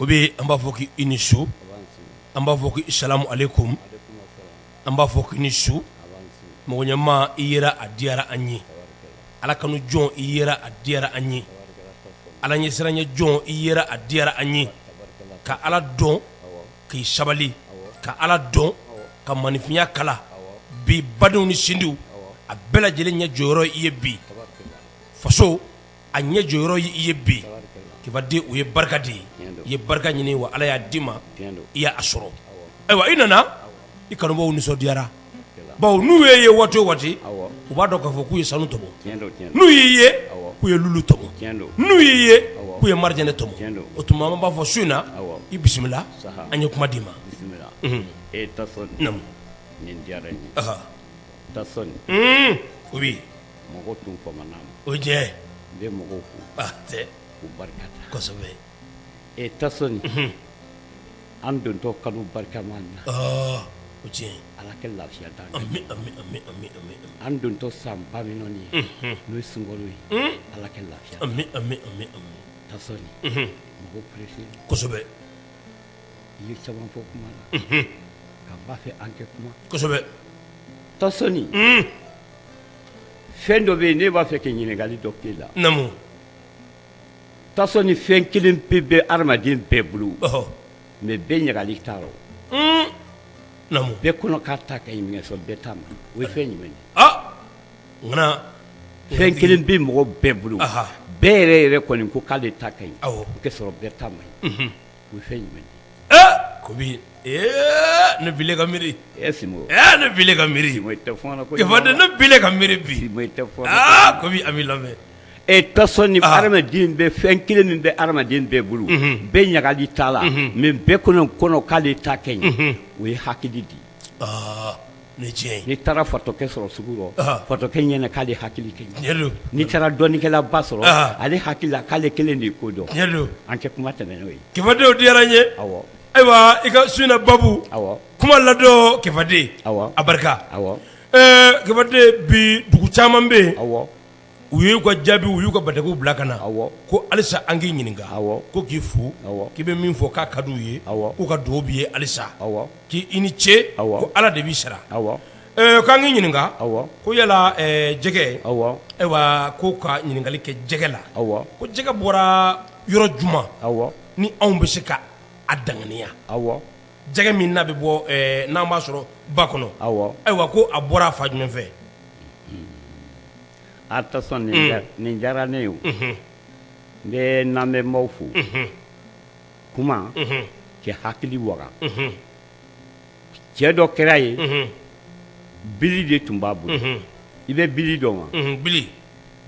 Kobi, an b'a fɔ k'i ni su, an b'a fɔ k'i salamu aleykum, an b'a fɔ k'i ni su, mɔgɔ ɲɛmaa i yera a diyara an ye, Ala kanu jɔn i yera a diyara an ye, Ala ɲɛsiranɲɛ jɔn i yera a diyara an ye, ka Ala dɔn k'i sabali, ka Ala dɔn ka maninfinya kala, bi badenw ni sindiw a bɛɛ lajɛlen ɲɛ jɔyɔrɔ i ye bi, faso a ɲɛ jɔyɔrɔ ye i ye bi kibaden o ye barika de ye i ye barika ɲini wa ala y'a d'i ma i y'a sɔrɔ ayiwa i nana i kanubaw nisɔndiyara bawo n'u y'e ye waati o waati u b'a dɔn k'a fɔ k'u ye sanu tɔmɔ n'u y'i ye k'u ye lulu tɔmɔ n'u y'i ye k'u ye marijɛnɛ tɔmɔ o tuma an b'a fɔ su in na i bisimila an ye kuma d'i ma. Mɔgɔ tun famana ma o diɲɛ n bɛ mɔgɔw fo tɛ k'u barika da kosɛbɛ e Tasɔni an dontɔ kalo barikama na o tiɲɛ Ala ka lafiya d'an ami ami ami ami ami an dontɔ sanba min nin ye n'o ye sunkalo ye Ala ka lafiya ami ami ami ami Tasɔni mɔgɔw pressé kosɛbɛ i ye caman fɔ kuma na nka n b'a fɛ an kɛ kuma kosɛbɛ Tasɔni fɛn dɔ bɛ yen ne b'a fɛ ka ɲininkali dɔ k'e la naamu Tasɔni fɛn kelen pe bɛ hadamaden bɛɛ bolo mais bɛɛ ɲagali t'a rɔ naamu bɛɛ kɔnɔ k'a ta ka ɲi mais sɔrɔ bɛɛ ta ma o ye fɛn jumɛn ye ŋana fɛn kelen bɛ mɔgɔ bɛɛ bolo bɛɛ yɛrɛ yɛrɛ kɔni ko k'ale ta ka ɲi awɔ o kɛ sɔrɔ bɛɛ ta man ɲi o ye fɛn jumɛn ye kobi ne bile ka miiri Simo ne bile ka miiri Simo i tɛ fɔn ko kibaden ne bile ka miiri bi Simo i tɛ fɔn kobi an b'i lamɛn e Tasɔni hadamaden bɛ fɛn kelen min bɛ hadamaden bɛɛ bolo bɛɛ ɲagali t'a la mais bɛɛ kɔnɔ kɔnɔ k'ale ta ka ɲi o ye hakili de ye ni tiɲɛ n'i taara fatɔkɛ sɔrɔ sugu rɔ fatɔkɛ ɲɛna k'ale hakili ka ɲi ɲi n'i taara dɔnnikɛlaba sɔrɔ ale hakili la k'ale kelen de ye ko dɔn an kɛ kuma tɛmɛ n'o ye kibadenw diyara n ye awɔ ayiwa i ka su in na babu awɔ kuma ladon kibaden awɔ a barika awɔ kibaden bi dugu caman bɛ yen awɔ u y'u ka jaabi u y'u ka batakiw bila ka na awɔ ko halisa an k'i ɲininka awɔ ko k'i fo awɔ k'i bɛ min fɔ k'a ka d'u ye awɔ k'u ka dugawu b'i ye halisa awɔ k'i i ni ce awɔ ko Ala de b'i sara awɔ k'an k'i ɲininka awɔ ko yala jɛgɛ awɔ ayiwa ko ka ɲininkali kɛ jɛgɛ la awɔ ko jɛgɛ bɔra yɔrɔ jumɛn awɔ ni anw bɛ se ka a danganiya awɔ jɛgɛ min n'a bɛ bɔ n'an b'a sɔrɔ ba kɔnɔ awɔ ayiwa ko a bɔra fa jumɛn fɛ a Tasɔn nin diyara ne ye n bɛ n lamɛnbaaw fo kuma kɛ hakili waga cɛ dɔ kɛra ye bili de tun b'a bolo i bɛ bili dɔn wa bili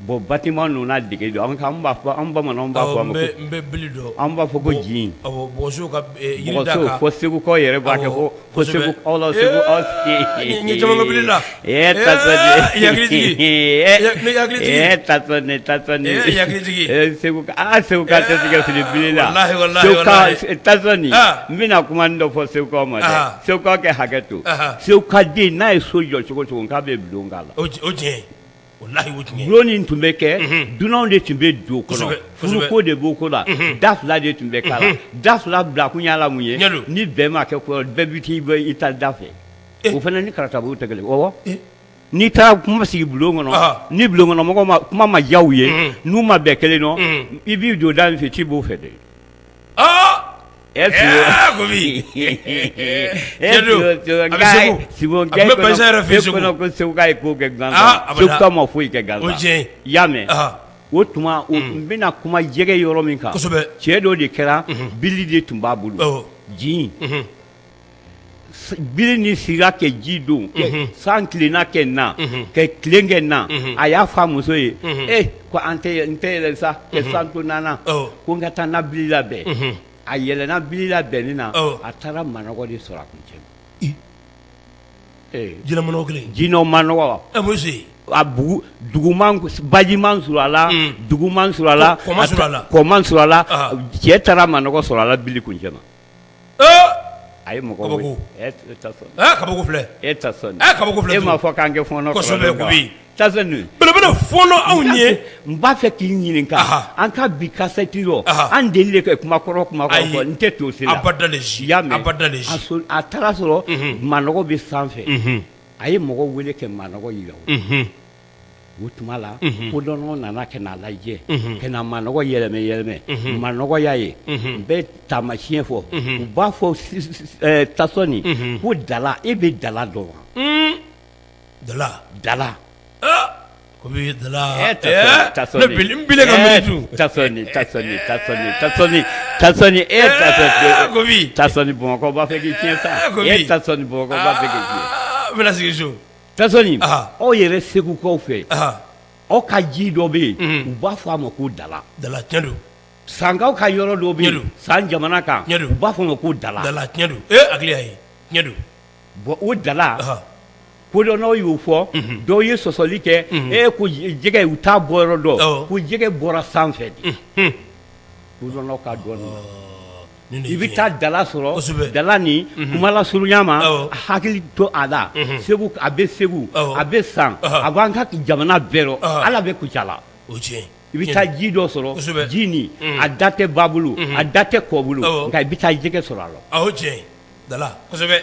bon bâtiment ninnu n'a dege don an b'a fɔ an bamananw b'a fɔ a ma n bɛ bili dɔn an b'a fɔ ko jin bɔgɔso ka jiri da kan fo segukaw yɛrɛ b'a kɛ ko fo segu aw la segu aw n ye caman kɛ bili la ee Tasɔn i hakili jigin ne hakili jigin ee Tasɔn ne Tasɔn i hakili jigin segu aa segukaw tɛ se ka fili bili la walahi walahi walahi Tasɔn n bɛna kuma dɔ fɔ segukaw ma dɛ segukaw kɛ hakɛ to seguka den n'a ye so jɔ cogo cogo k'a bɛ bulon k'a la o tiɲɛ walahi o tiɲɛ bulon nin tun bɛ kɛ dunanw de tun bɛ don o kɔnɔ furuko de b'o ko la da fila de tun bɛ k'a la da fila bilakun y'a la mun ye ni bɛn ma kɛ ko bɛɛ bɛ t'i bɔ i ta da fɛ o fana ni karatabugu tɛ kelen ɔwɔ n'i taara kuma sigi bulon kɔnɔ ni bulon kɔnɔ mɔgɔw ma kuma ma diya u ye n'u ma bɛn kelen nɔ i b'i don da min fɛ t'i b'o fɛ dɛ a ko seguka ye ko kɛ gansan segukaw ma foyi kɛ gansan i y'a mɛn o tuma n bɛna kuma jɛgɛ yɔrɔ min kan cɛ dɔ de kɛra bili de tun b'a bolo jin bili ni sira kɛ ji don san tilenna kɛ na ka tilen kɛ na a y'a fɔ a muso ye e ko an tɛ n tɛ yɛlɛ sa kɛ san to nana ko n ka taa n na bili labɛn a yɛlɛnna bili labɛnni na a taara manɔgɔ de sɔrɔ a kuncɛ jinɛ kelen jinɛ manɔgɔ a bugu duguman bajiman sɔrɔ a la duguman sɔrɔ a la kɔman sɔrɔ a la cɛ taara manɔgɔ sɔrɔ a la bili kuncɛ ma a ye mɔgɔ kabako filɛ e Tasɔn kabako filɛ e m'a fɔ k'an kɛ fɔnɔ kosɛbɛ kobi Tasɔni belebele fɔlɔ anw ye n b'a fɛ k'i ɲininka an ka bi kasɛti rɔ an deli kɛ kuma kɔrɔ kuma kɔrɔ n tɛ to sen abada i y'a mɛn a taara sɔrɔ manɔgɔ bɛ sanfɛ a ye mɔgɔ wele kɛ manɔgɔ yira o tuma la kodɔnnaw nana ka n'a lajɛ ka na manɔgɔ yɛlɛmɛ yɛlɛmɛ manɔgɔ y'a ye n bɛ taamasiyɛn fɔ u b'a fɔ Tasɔni ko dala e bɛ dala dɔn wa dala dala Kobi dala Tasɔni Tasɔni Tasɔni Tasɔni Tasɔni e Kobi Tasɔni Bamakɔ b'a fɛ k'i tiɲɛ sa e Tasɔni Bamakɔ b'a fɛ k'i tiɲɛ n bɛna sigi so Tasɔni aw yɛrɛ Segukaw fɛ aw ka ji dɔ bɛ yen u b'a fɔ a ma ko dala dala tiɲɛ don Sankaw ka yɔrɔ dɔ bɛ yen San jamana kan u b'a fɔ a ma ko dala dala tiɲɛ don ee hakili y'a ye tiɲɛ don bon o dala kodɔnnaw y'o fɔ dɔw ye sɔsɔli kɛ e ko jɛgɛ u t'a bɔ yɔrɔ dɔn ko jɛgɛ bɔra sanfɛ de kodɔnnaw ka dɔnni i bɛ taa dala sɔrɔ dala ni kuma lasurunya ma hakili to a la segu a bɛ segu a bɛ san a b'an ka jamana bɛɛ rɔ hali a bɛ Kucala i bɛ taa ji dɔ sɔrɔ ji nin a da tɛ ba bolo a da tɛ kɔ bolo nka i bɛ taa jɛgɛ sɔrɔ a la dala kosɛbɛ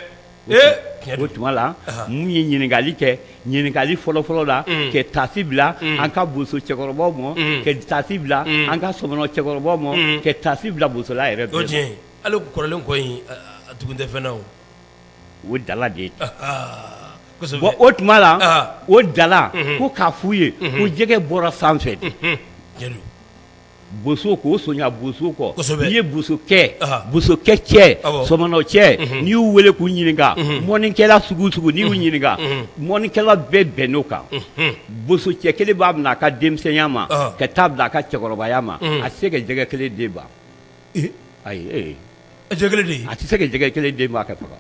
o tuma la mun ye ɲininkali kɛ ɲininkali fɔlɔfɔlɔ la ka taasi bila an ka boso cɛkɔrɔbaw ma ka taasi bila an ka sɔmɔnɔ cɛkɔrɔbaw ma ka taasi bila bosola yɛrɛ bɛɛ ma ale kɔrɔlen kɔ in a tugun tɛ fɛn na o o dala de ye bon o tuma la o dala ko k'a f'u ye ko jɛgɛ bɔra sanfɛ de Boso k'o sonya boso kɔ n'i ye bosokɛ bosokɛ cɛ sɔmɔnɔ cɛ n'i y'u weele k'u ɲininka mɔnikɛla sugu sugu n'i y'u ɲininka mɔnikɛla bɛɛ bɛnn'o kan boso cɛ kelen b'a minɛ a ka denmisɛnya ma ka taa bila a ka cɛkɔrɔbaya ma a tɛ se ka jɛgɛ kelen den ban ayi a tɛ se ka jɛgɛ kelen den ban ka faga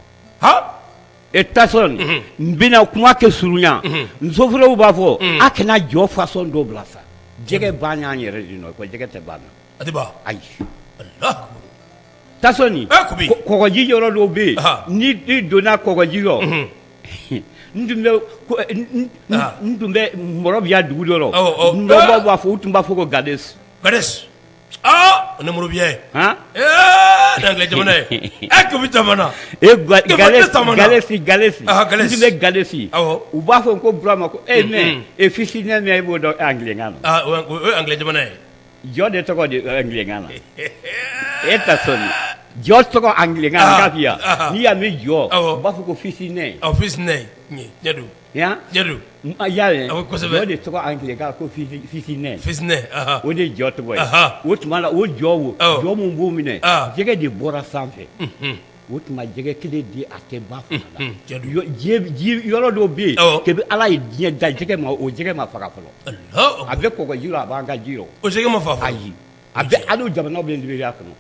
e Tasɔni n bɛna kuma kɛ surunya n sofɛrɛw b'a fɔ a kana jɔ façon dɔ bila sa jɛgɛ ban y'an yɛrɛ de nɔ ko jɛgɛ tɛ ban ayi Tasɔni kɔgɔji yɔrɔ dɔw bɛ yen ni i donna kɔgɔji rɔ n tun bɛ Mɔrɔbiya dugu dɔ rɔ dɔw b'a fɔ u tun b'a fɔ ko Gades Aa o ni Morobiya ye ee jamana ye jamana e Galesi Galesi n tun bɛ Galesi u b'a fɔ ko Burama ko e mais e fisi ne min e b'o dɔn anglais-kan na o ye anglais jamana ye jɔ de tɔgɔ de anglais-kan na e Tasɔni jɔ tɔgɔ anglais-kan na k'a f'i ye n'i y'a mɛn jɔ u b'a fɔ ko fisi fisi ɲɛ don Yan y'a ye jɔ de tɔgɔ anglais-kan ko fisinɛ fisinɛ o de ye jɔ tɔgɔ ye o tuma la o jɔ wo jɔ min b'o minɛ jɛgɛ de bɔra sanfɛ o tuma jɛgɛ kelen di a tɛ ba yɔrɔ dɔw bɛ yen kabi Ala ye diɲɛ da jɛgɛ ma o jɛgɛ ma faga fɔlɔ a bɛ kɔgɔji rɔ a b'an ka ji rɔ o jɛgɛ ma faga ayi a bɛ hali jamana bɛ Liberia kɔnɔ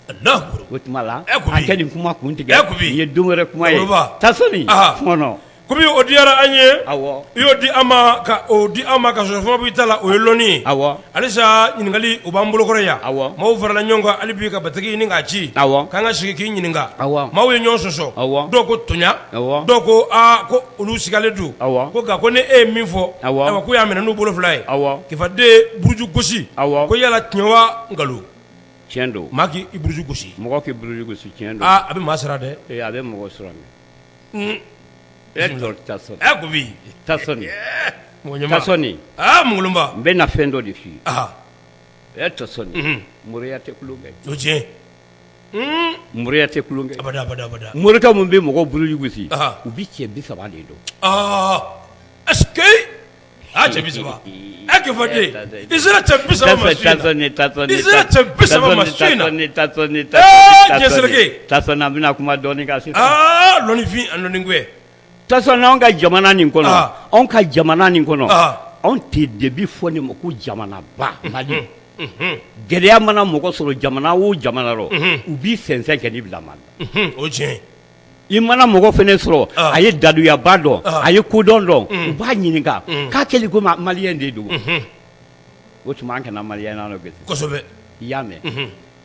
o tuma la an kɛ nin kuma kun tigɛ nin ye don wɛrɛ kuma ye Tasɔni fɔnɔ Kobi o diyara an ye i y'o di an ma ka o di an ma ka sɔrɔ fɛn b'i ta la o ye lɔnni ye halisa ɲininkali o b'an bolokɔrɔ yan maaw farala ɲɔgɔn kan hali bi ka bataki ɲini k'a ci k'an ka sigi k'i ɲininka maaw ye ɲɔgɔn sɔsɔ dɔw ko tonya dɔw ko aa ko olu sigalen don ko nka ko ni e ye min fɔ ayiwa k'u y'a minɛ n'u bolo fila ye kifaden buruju gosi ko yala tiɲɛ wa nkalon tiɲɛ don maa k'i buruju gosi mɔgɔ k'i buruju gosi tiɲɛ don a bɛ maa siran dɛ a bɛ mɔgɔ siran Tasɔni Mugulunba n bɛ na fɛn dɔ de f'i ye e Tasɔni moriya tɛ tulonkɛ o tiɲɛ moriya tɛ tulonkɛ morikɛ min bɛ mɔgɔ buruju gosi u bɛ cɛ bi saba de dɔn est-ce que a cɛ bi saba ɛ kifaden i sera cɛ bi saba ma su in na i sera cɛ bi saba ma su in na ee diɲɛ seleke Tasɔni an bɛna kuma dɔɔni kan sisan aa lɔnnifin ani lɔnninkɛ Tasɔni anw ka jamana nin kɔnɔ anw ka jamana nin kɔnɔ anw tɛ de bi fɔ nin ma ko jamanaba Mali gɛlɛya mana mɔgɔ sɔrɔ jamana o jamana rɔ u b'i sɛnsɛn ka n'i bila Mali la o tiɲɛ I mana mɔgɔ fana sɔrɔ a ye daduyaba dɔn a ye kodɔn dɔn u b'a ɲininka k'a kɛlen ko malien de don o tuma an kana malienya kosɛbɛ i y'a mɛn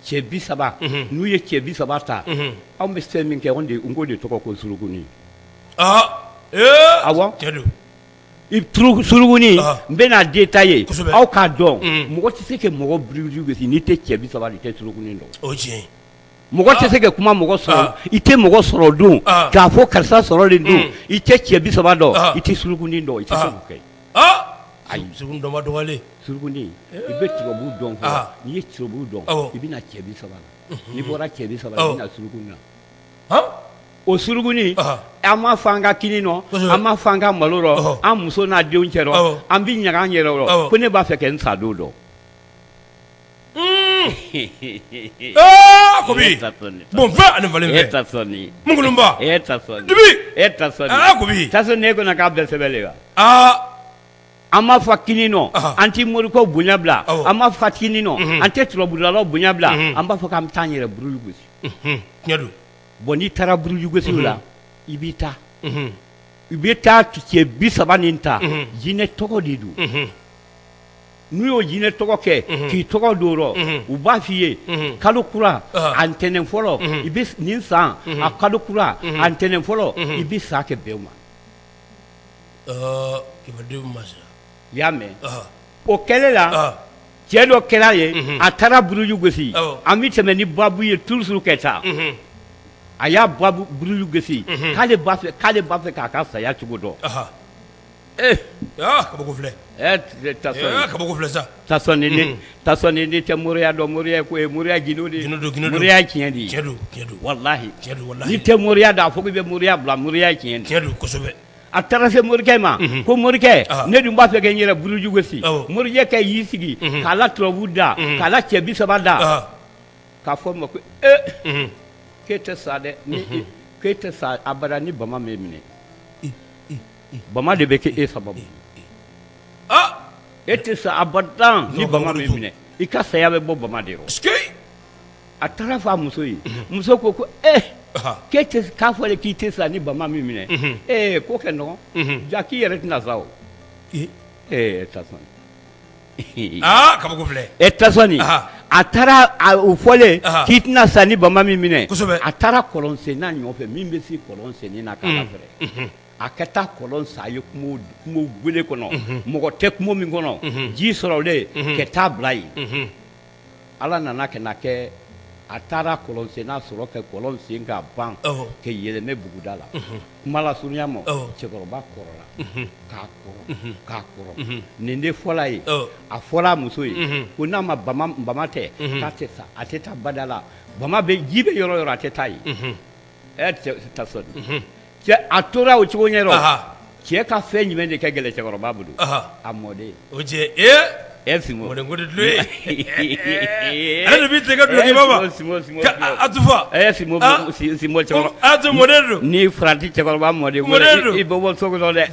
cɛ bi saba n'u ye cɛ bi saba ta anw bɛ fɛn min kɛ n k'o de tɔgɔ ko surukunin awɔ Suruguni n bɛna détailler aw k'a dɔn mɔgɔ tɛ se ka mɔgɔ buruju gosi n'i tɛ cɛ bi saba i tɛ suruguni dɔn. Mɔgɔ tɛ se ka kuma mɔgɔ sɔrɔ i tɛ mɔgɔ sɔrɔ don k'a fɔ karisa sɔrɔlen don i tɛ cɛ bi saba dɔn i tɛ suruguni dɔn i tɛ se k'o kɛ. Ayi, dɔn suruguni i bɛ turabu dɔn fɔlɔ, n'i ye turabu dɔn i bɛ na cɛ bi saba la, n'i bɔra cɛ bi saba la i bɛ na suruguni na. O suruguni an m'a fɔ an ka kini nɔ, an m'a fɔ an ka malo rɔ, an muso n'a denw cɛ rɔ, an bɛ ɲaga an yɛrɛ rɔ, ko ne b'a fɛ ka n sa don dɔn. Bon fɛn ani falen e ta sɔnni munba e ta sɔnni e ta sɔnni ne kɔnɔ k'a bɛɛ sɛbɛn wa an m'a fɔ kini nɔ an tɛ morikɛ bonya bila an m'a fɔ kini nɔ an tɛ turabudalaw bonya bila an b'a fɔ k'an bɛ taa an yɛrɛ buruju gosi. Bon n'i taara buruju gosi la i b'i taa i bɛ taa cɛ bi saba nin ta jinɛ tɔgɔ de don. N'u y'o jinɛ tɔgɔ kɛ k'i tɔgɔ don rɔ u b'a f'i ye kalo kura a ntɛnɛn fɔlɔ i bɛ nin san a kalo kura a ntɛnɛn fɔlɔ i bɛ sa kɛ bɛn u ma. I y'a mɛn o kɛlen la cɛ dɔ kɛra ye a taara buruju gosi an bɛ tɛmɛ ni babu ye toujours kɛ taa a y'a buruju gosi k'ale b'a fɛ k'ale b'a fɛ k'a ka saya cogo dɔn. Ee kabako filɛ kabako filɛ sa tasɔn n'i tɛ moriya dɔn moriya ko ye moriya gindo de moriya tiɲɛ de ye walahi n'i tɛ moriya dɔn a fɔ k'i bɛ moriya bila moriya tiɲɛ de tiɲɛ don kosɛbɛ. A taara se morikɛ ma ko morikɛ ne dun b'a fɛ ka n yɛrɛ buruju gosi morikɛ kɛ y'i sigi k'a la turabu da k'a la cɛ bi saba da k'a fɔ ma ko ee k'e tɛ sa dɛ k'e tɛ sa abada ni bama m'e minɛ. Bama de bɛ kɛ e sababu e tɛ sa abada ni bama m'i minɛ i ka saya bɛ bɔ bama de rɔ. A taara fɔ a muso ye muso ko ko ee k'e tɛ k'a fɔ k'i tɛ sa ni bama m'i minɛ ee k'o ka nɔgɔn ja k'i yɛrɛ tɛna sa o ee tasɔn aa kabako filɛ e tasɔn a taara o fɔlen k'i tɛna sa ni bama m'i minɛ a taara kɔlɔn senna nɔfɛ min bɛ se kɔlɔn senni na k'a lafɛrɛ a ka taa kɔlɔn sen a ye kungo gele kɔnɔ mɔgɔ tɛ kungo min kɔnɔ ji sɔrɔlen ka taa bila yen ala nana ka na kɛ a taara kɔlɔn senna sɔrɔ ka kɔlɔn sen ka ban ka yɛlɛmɛ buguda la kuma lasurunya ma cɛkɔrɔba kɔrɔla k'a kɔrɔ k'a kɔrɔ nin de fɔla ye a fɔla a muso ye ko n'a ma bama tɛ k'a tɛ sa a tɛ taa bada la bama bɛ ji bɛ yɔrɔ yɔrɔ a tɛ taa yen tasɔn cɛ a tora o cogo ɲɛ cɛ ka fɛn jumɛn de ka gɛlɛn cɛkɔrɔba bolo a mɔden o cɛ e mɔden ko de ale de b'i tigɛ a tufa cɛkɔrɔba mɔden don ni farati cɛkɔrɔba mɔden don i bɛ bɔ so kɔnɔ dɛ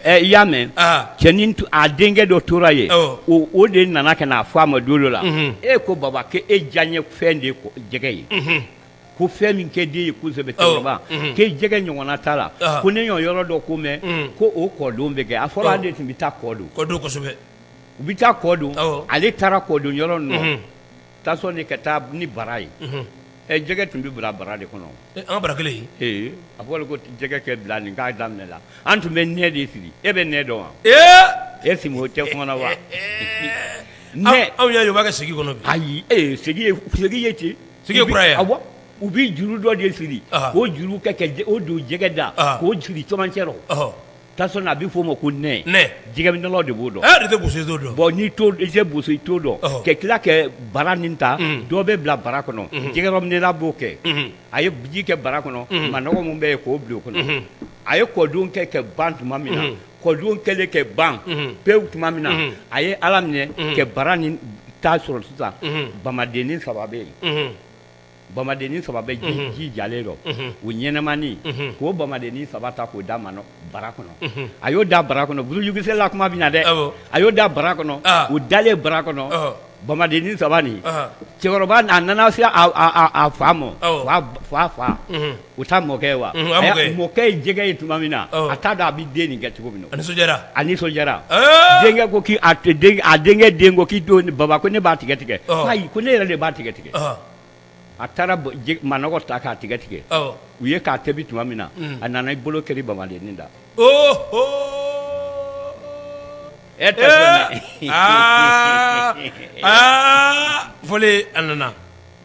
i y'a mɛn cɛnin a denkɛ dɔ tora yen o de nana ka n'a fɔ a ma don dɔ la e ko baba k'e diyaɲɛ fɛn de ye jɛgɛ ye ko fɛn min ka d'i ye kosɛbɛ cɛkɔrɔba k'e jɛgɛ ɲɔgɔnna t'a la ko ne y'o yɔrɔ dɔ ko mɛn ko o kɔdon bɛ kɛ a fɔra ale de tun bɛ taa kɔ don kɔ kosɛbɛ u bɛ taa kɔ don ale taara kɔ don yɔrɔ ninnu tasɔn de ka taa ni bara ye ɛ jɛgɛ tun bɛ bila bara de kɔnɔ an bara kelen ee a fɔra ko jɛgɛ kɛ bila nin k'a daminɛ la an tun bɛ nɛ de siri e bɛ nɛ dɔn wa e sigi o tɛ kɔnɔ wa anw y'a ye u b'a kɛ segi kɔnɔ bi ayi segi ye ten segi kura ye awɔ u bɛ juru dɔ de siri k'o juru kɛ ka o don jɛgɛ da k'o siri cɛmancɛ rɔ tasɔn a bɛ f'o ma ko nɛ jɛgɛminɛlaw de b'o dɔn e de tɛ boso i t'o dɔn bon n'i t'o i tɛ boso i t'o dɔn ka tila ka bara nin ta dɔ bɛ bila bara kɔnɔ jɛgɛminɛla b'o kɛ a ye ji kɛ bara kɔnɔ manɔgɔ min bɛ yen k'o bila o kɔnɔ a ye kɔdon kɛ ka ban tuma min na kɔdon kɛlen ka ban pewu tuma min na a ye ala minɛ ka bara nin ta sɔrɔ sisan bamadennin saba bɛ yen bamadennin saba bɛ ji jalen dɔ o ɲɛnamani k'o bamadennin saba ta k'o da manɔ bara kɔnɔ a y'o da bara kɔnɔ burujukisɛ la kuma bɛ na dɛ a y'o da bara kɔnɔ o dalen bara kɔnɔ bamadennin saba nin cɛkɔrɔba a nana se a fa ma fa fa o t'a mɔkɛ ye wa mɔkɛ ye jɛgɛ ye tuma min na a t'a dɔn a bɛ den nin kɛ cogo min na a nisɔndiyara denkɛ ko k'i a denkɛ den ko k'i don baba ko ne b'a tigɛ tigɛ ayi ko ne yɛrɛ de b'a tigɛ tigɛ a taara manɔgɔ ta k'a tigɛ tigɛ u ye k'a tobi tuma min na a nana i bolo kari bamadennin da. E Tasɔni. Aa aa, fɔlen a nana.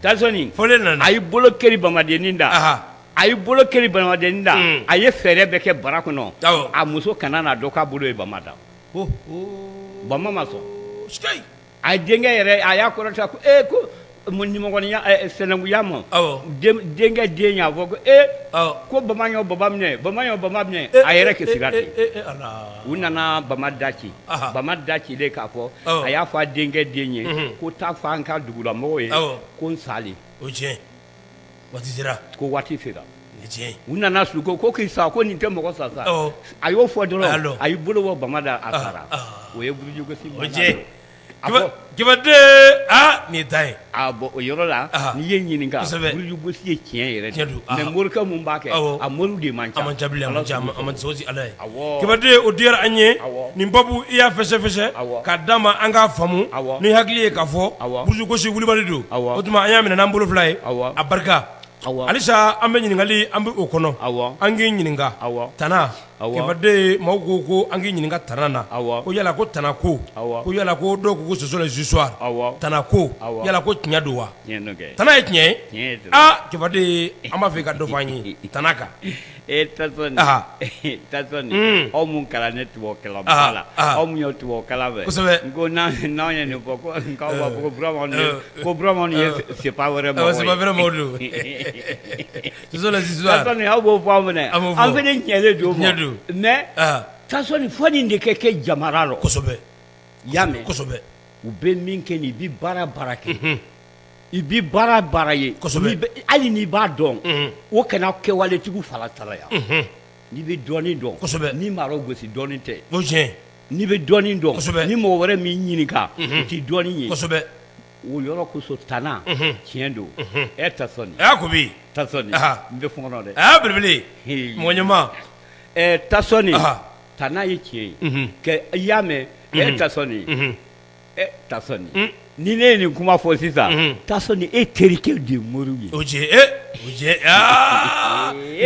Tasɔni. Fɔlen nana. A y'i bolo keri bamadennin da. A y'i bolo keri bamadennin da. A ye fɛɛrɛ bɛɛ kɛ bara kɔnɔ. A muso kana n'a dɔn k'a bolo ye bama da. Bama ma sɔn. A denkɛ yɛrɛ a y'a kɔrɔta ko ee ko nimɔgɔninya sinankunya ma denkɛ den y'a fɔ ko ee ko bama y'o baba minɛ bama y'o bama minɛ a yɛrɛ kasira ten u nana bama da ci bama da cilen k'a fɔ a y'a fɔ a denkɛ den ye ko taa fɔ an ka dugulamɔgɔw ye ko n salen waati sera ko waati sera u nana su ko k'i sa ko nin tɛ mɔgɔ sa sa a y'o fɔ dɔrɔn a y'i bolo bɔ bama da a sara o ye burujugosi Jabatɛ aa nin ye ta ye a bɔn o yɔrɔ la n'i ye ɲininka burujugosi ye tiɲɛ yɛrɛ mais morikɛ mun b'a kɛ a mori de man ca a man ca bilen a man ca ala ye Jabatɛ o diyara an ye nin babu i y'a fɛsɛfɛsɛ k'a d'an ma an k'a faamu ni hakili ye k'a fɔ burujugosi wulibali don o tuma an y'a minɛ n'an bolo fila ye a barika halisa an bɛ ɲininkali an bɛ o kɔnɔ an k'i ɲininka tana Jabatɛ maaw ko ko an k'i ɲininka tana na ko yala ko tana ko ko yala ko dɔw ko ko ce sont les histoires tana ko yala ko tiɲɛ don wa tana ye tiɲɛ ye aa Jabatɛ an b'a fɛ i ka dɔ fɔ an ye tana kan E Tasɔni Tasɔni aw mun kalan ne tubabu kalan ba la aw mun ye tubabu kalan fɛ kosɛbɛ n ko n'anw ye nin fɔ ko k'aw b'a fɔ ko Burama ko Burama ye c'est pas vrai mɔgɔ ye c'est pas vrai mɔgɔ don ce sont les histoires Tasɔni aw b'o fɔ anw fɛnɛ an fɛnɛ tiɲɛlen don tiɲɛ don mais Tasɔni fo nin de kɛ kɛ jamana rɔ kosɛbɛ i y'a mɛn kosɛbɛ u bɛ min kɛ nin i bɛ baara baara kɛ i bɛ baara baara ye hali n'i b'a dɔn o kana kɛwaletigiw fara salaya n'i bɛ dɔɔnin dɔn kosɛbɛ ni maa gosi dɔɔnin tɛ o tiɲɛ n'i bɛ dɔɔnin dɔn kosɛbɛ ni mɔgɔ wɛrɛ m'i ɲininka o tɛ dɔɔnin ye kosɛbɛ o yɔrɔ kosɔn tana tiɲɛ don e Tasɔni a ko bi Tasɔni n bɛ fɔnɔ dɛ a belebele mɔgɔ ɲɛma Tasɔni tana ye tiɲɛ ye kɛ i y'a mɛn e Tasɔni E Tasɔni ni ne ye nin kuma fɔ sisan Tasɔni e terikɛ de ye mori ye o o aa e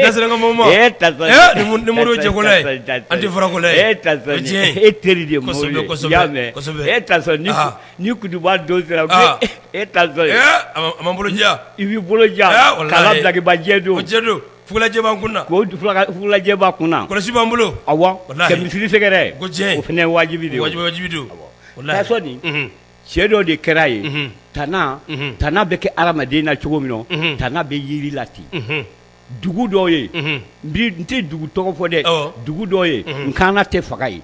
Tasɔni ni mori cɛkola ye an tɛ farakola ye e Tasɔni e teri de ye mori ye i y'a mɛn e Tasɔni ni kutuba don sera e Tasɔni a m'an bolo diya i b'i bolo ja kala bilakibajɛ don o jɛ don fugulajɛ b'an kun na k'o fugulajɛ b'a kun na kɔlɔsi b'an bolo awɔ ka misiri sɛgɛrɛ ko tiɲɛ o fana ye wajibi de ye wajibi don Tasɔni cɛ dɔ de kɛra ye tana tana bɛ kɛ hadamaden na cogo min na tana bɛ yiri la ten dugu dɔ ye n tɛ dugu tɔgɔ fɔ dɛ dugu dɔ ye nkana tɛ faga yen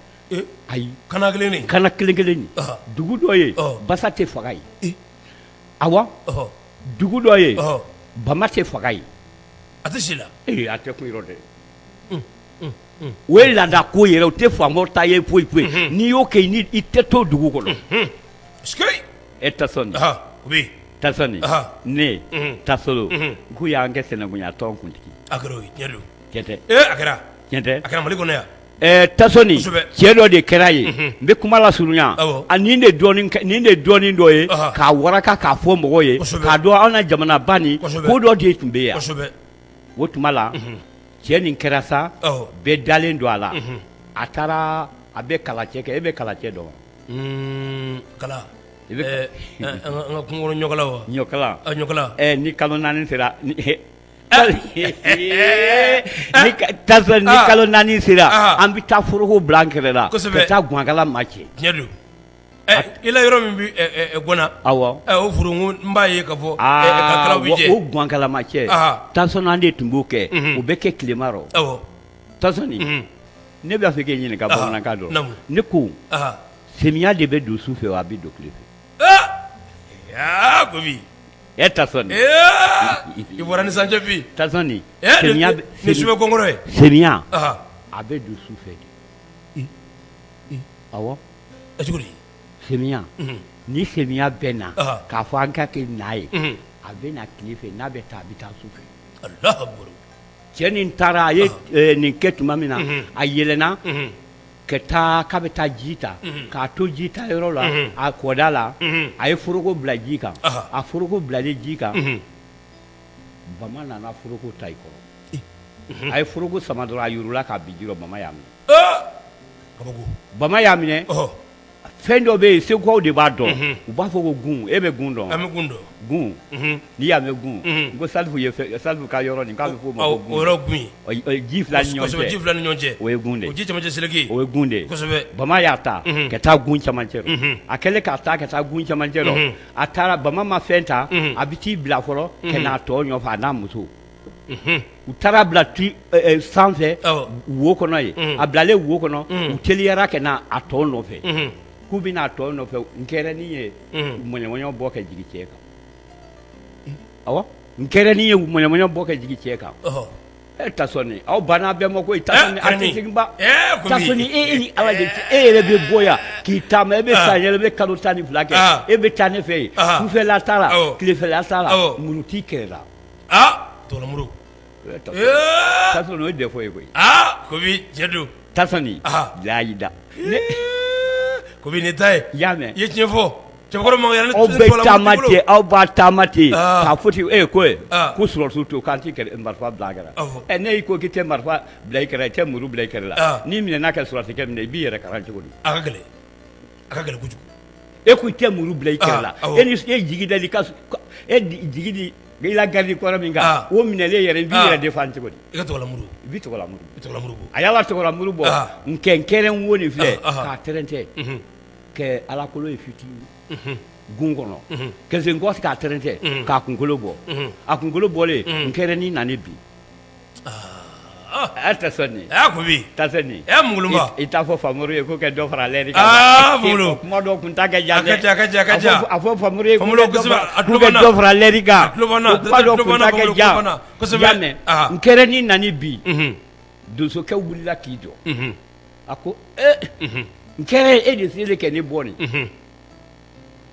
ayi kana kelen kana kelen kelen dugu dɔ ye basa tɛ faga yen awɔ dugu dɔ ye bama tɛ faga yen a tɛ si la ee a tɛ kun yɔrɔ dɛ o ye laada ko yɛrɛ o tɛ faamaw ta ye foyi foyi n'i y'o kɛ ni i tɛ to dugu kɔnɔ e Tasɔni Tasɔni ne Tasolo k'u y'an kɛ sinankunya tɔn kuntigi a kɛra o ye tiɲɛ don tiɲɛ tɛ a kɛra tiɲɛ tɛ a kɛra Mali kɔnɔ yan Tasɔni cɛ dɔ de kɛra ye n bɛ kuma lasurunya a nin de nin de dɔɔnin dɔ ye k'a waraka k'a fɔ mɔgɔw ye k'a dɔn anw na jamanaba nin ko dɔ de tun bɛ yan o tuma la cɛ nin kɛra sa bɛɛ dalen don a la a taara a bɛ kalacɛ kɛ e bɛ kalacɛ dɔn wa kala i bɛ an ka kungo ɲɔkala wa ɲɔkala ɲɔkala ni kalo 4 sera ni kalo 4 sera an bɛ taa foroko bila an kɛrɛ la ka taa gwankala ma cɛ tiɲɛ don i la yɔrɔ min bɛ gwana awɔ o foro n b'a ye ka fɔ ka bɛ jɛ o gwankala ma cɛ Tasɔni an de tun b'o kɛ o bɛ kɛ tilema rɔ Tasɔni ne b'a fɛ k'e ɲininka bamanankan dɔn ne ko semiya de bɛ don su fɛ wa a bɛ don tile fɛ aa Gobi e Tasɔni i bɔra ni sancɛ bi Tasɔni ni su bɛ kɔnkɔrɔ ye semiya a bɛ don su fɛ de awɔ cogo di semiya ni semiya bɛ na k'a fɔ an ka kɛ na ye a bɛ na tile fɛ n'a bɛ taa a bɛ taa su fɛ cɛ nin taara a ye nin kɛ tuma min na a yɛlɛnna ka taa k'a bɛ taa ji ta k'a to ji ta yɔrɔ la a kɔda la a ye foroko bila ji kan a foroko bilalen ji kan bama nana foroko ta i kɔrɔ a ye foroko sama dɔrɔn a yurula k'a bin ji rɔ bama y'a minɛ bama y'a minɛ Fɛn dɔ bɛ yen, segukaw de b'a dɔn, u b'a fɔ ko gun. E bɛ gun dɔn? An bɛ gun dɔn. Gun, n'i y'a mɛn gun, n ko Salifu ye, Salifu ka yɔrɔ nin k'a bɛ f'o ma ko gun. O yɔrɔ gun ye ji fila ni ɲɔgɔn cɛ. Ji fila ni ɲɔgɔn cɛ. O ye gun de ye. O ji cɛmancɛ seleke. O ye gun de ye. Kosɛbɛ. Bama y'a ta ka taa gun cɛmancɛ rɔ. A kɛlen k'a ta ka taa gun cɛmancɛ rɔ, a taara, bama ma fɛn ta, a bɛ t'i bila fɔlɔ ka n'a tɔ nɔfɛ, a n'a muso. U taara bila tu sanfɛ wo kɔnɔ yen. A bilalen wo kɔnɔ, u teliyara ka na a tɔ nɔfɛ, k'u bɛna a tɔ nɔfɛ. Nkɛrɛnin ye mɔɲɔmɔɲɔ bɔ ka jigin cɛ kan. Awɔ, nkɛrɛnin ye mɔɲɔmɔɲɔ bɔ ka jigin cɛ kan. E Tasɔni, aw banna bɛɛ ma koyi. Tasɔni, a tɛ segin ba. Tasɔni, e ni Ala de cɛ, e yɛrɛ bɛ bɔ yan k'i taama, e bɛ san yɛlɛ, e bɛ kalo 12 kɛ, e bɛ taa ne fɛ yen, sufɛla t'a la, tilefɛla t'a la, muru t'i kɛrɛ la. Aa, tɔgɔlamuru. Tasɔni, o ye défaut ye koyi. Aa, Kofi, cɛ don. Tasɔni, layi da. Kofi, nin ta ye. I y'a mɛn. I ye tiɲɛ fɔ. Cɛbakɔrɔ mankan yɛrɛ. Aw bɛ taama ten, aw b'a taama ten k'a fɔ ten, e ko ko sɔrɔdasiw to k'an tɛ marifa bila a kɛrɛ. Ɛ, ne y'i ko k'i tɛ marifa bila i kɛrɛ, i tɛ muru bila i kɛrɛ la, n'i minɛna ka sɔrɔdasikɛ minɛ, i b'i yɛrɛ kalan cogo di? A ka gɛlɛn, a ka gɛlɛn kojugu. E ko i tɛ muru bila i kɛrɛ la, e ni e jigi dali ka e jigi di i la garde kɔrɔ min kan, o minɛlen yɛrɛ, i b'i yɛrɛ défend cogo di? I ka tɔgɔlamuru. I bɛ tɔgɔlamuru. I bɛ tɔgɔlamuru bɔ. A y'a la tɔgɔlamuru bɔ, nkɛnkɛrɛn wo nin filɛ k'a tɛrɛntɛ kɛ alakolo ye fitinin gun kɔnɔ, ka segin kɔ k'a tɛrɛntɛ k'a kunkolo bɔ. A kunkolo bɔlen, nkɛrɛnin nana bin. A Tasɔni. A Kofi. Tasɔni. Ɛ, Mugulunba. I t'a fɔ Famori ye ko ka dɔ fara lɛri kan. Aa, Mugulu. Kuma dɔw kun ta kɛ jan dɛ. A ka ca, a ka ca, a ka ca. A fɔ Famori ye ko ka dɔ fara lɛri kan. A tulo b'an na. Kuma dɔw kun ta kɛ jan. Kosɛbɛ. I y'a mɛn. Nkɛrɛnin nana bin. Donsokɛ wulila k'i jɔ. A ko ee, nkɛrɛ, e de selen kɛ ne bɔ nin.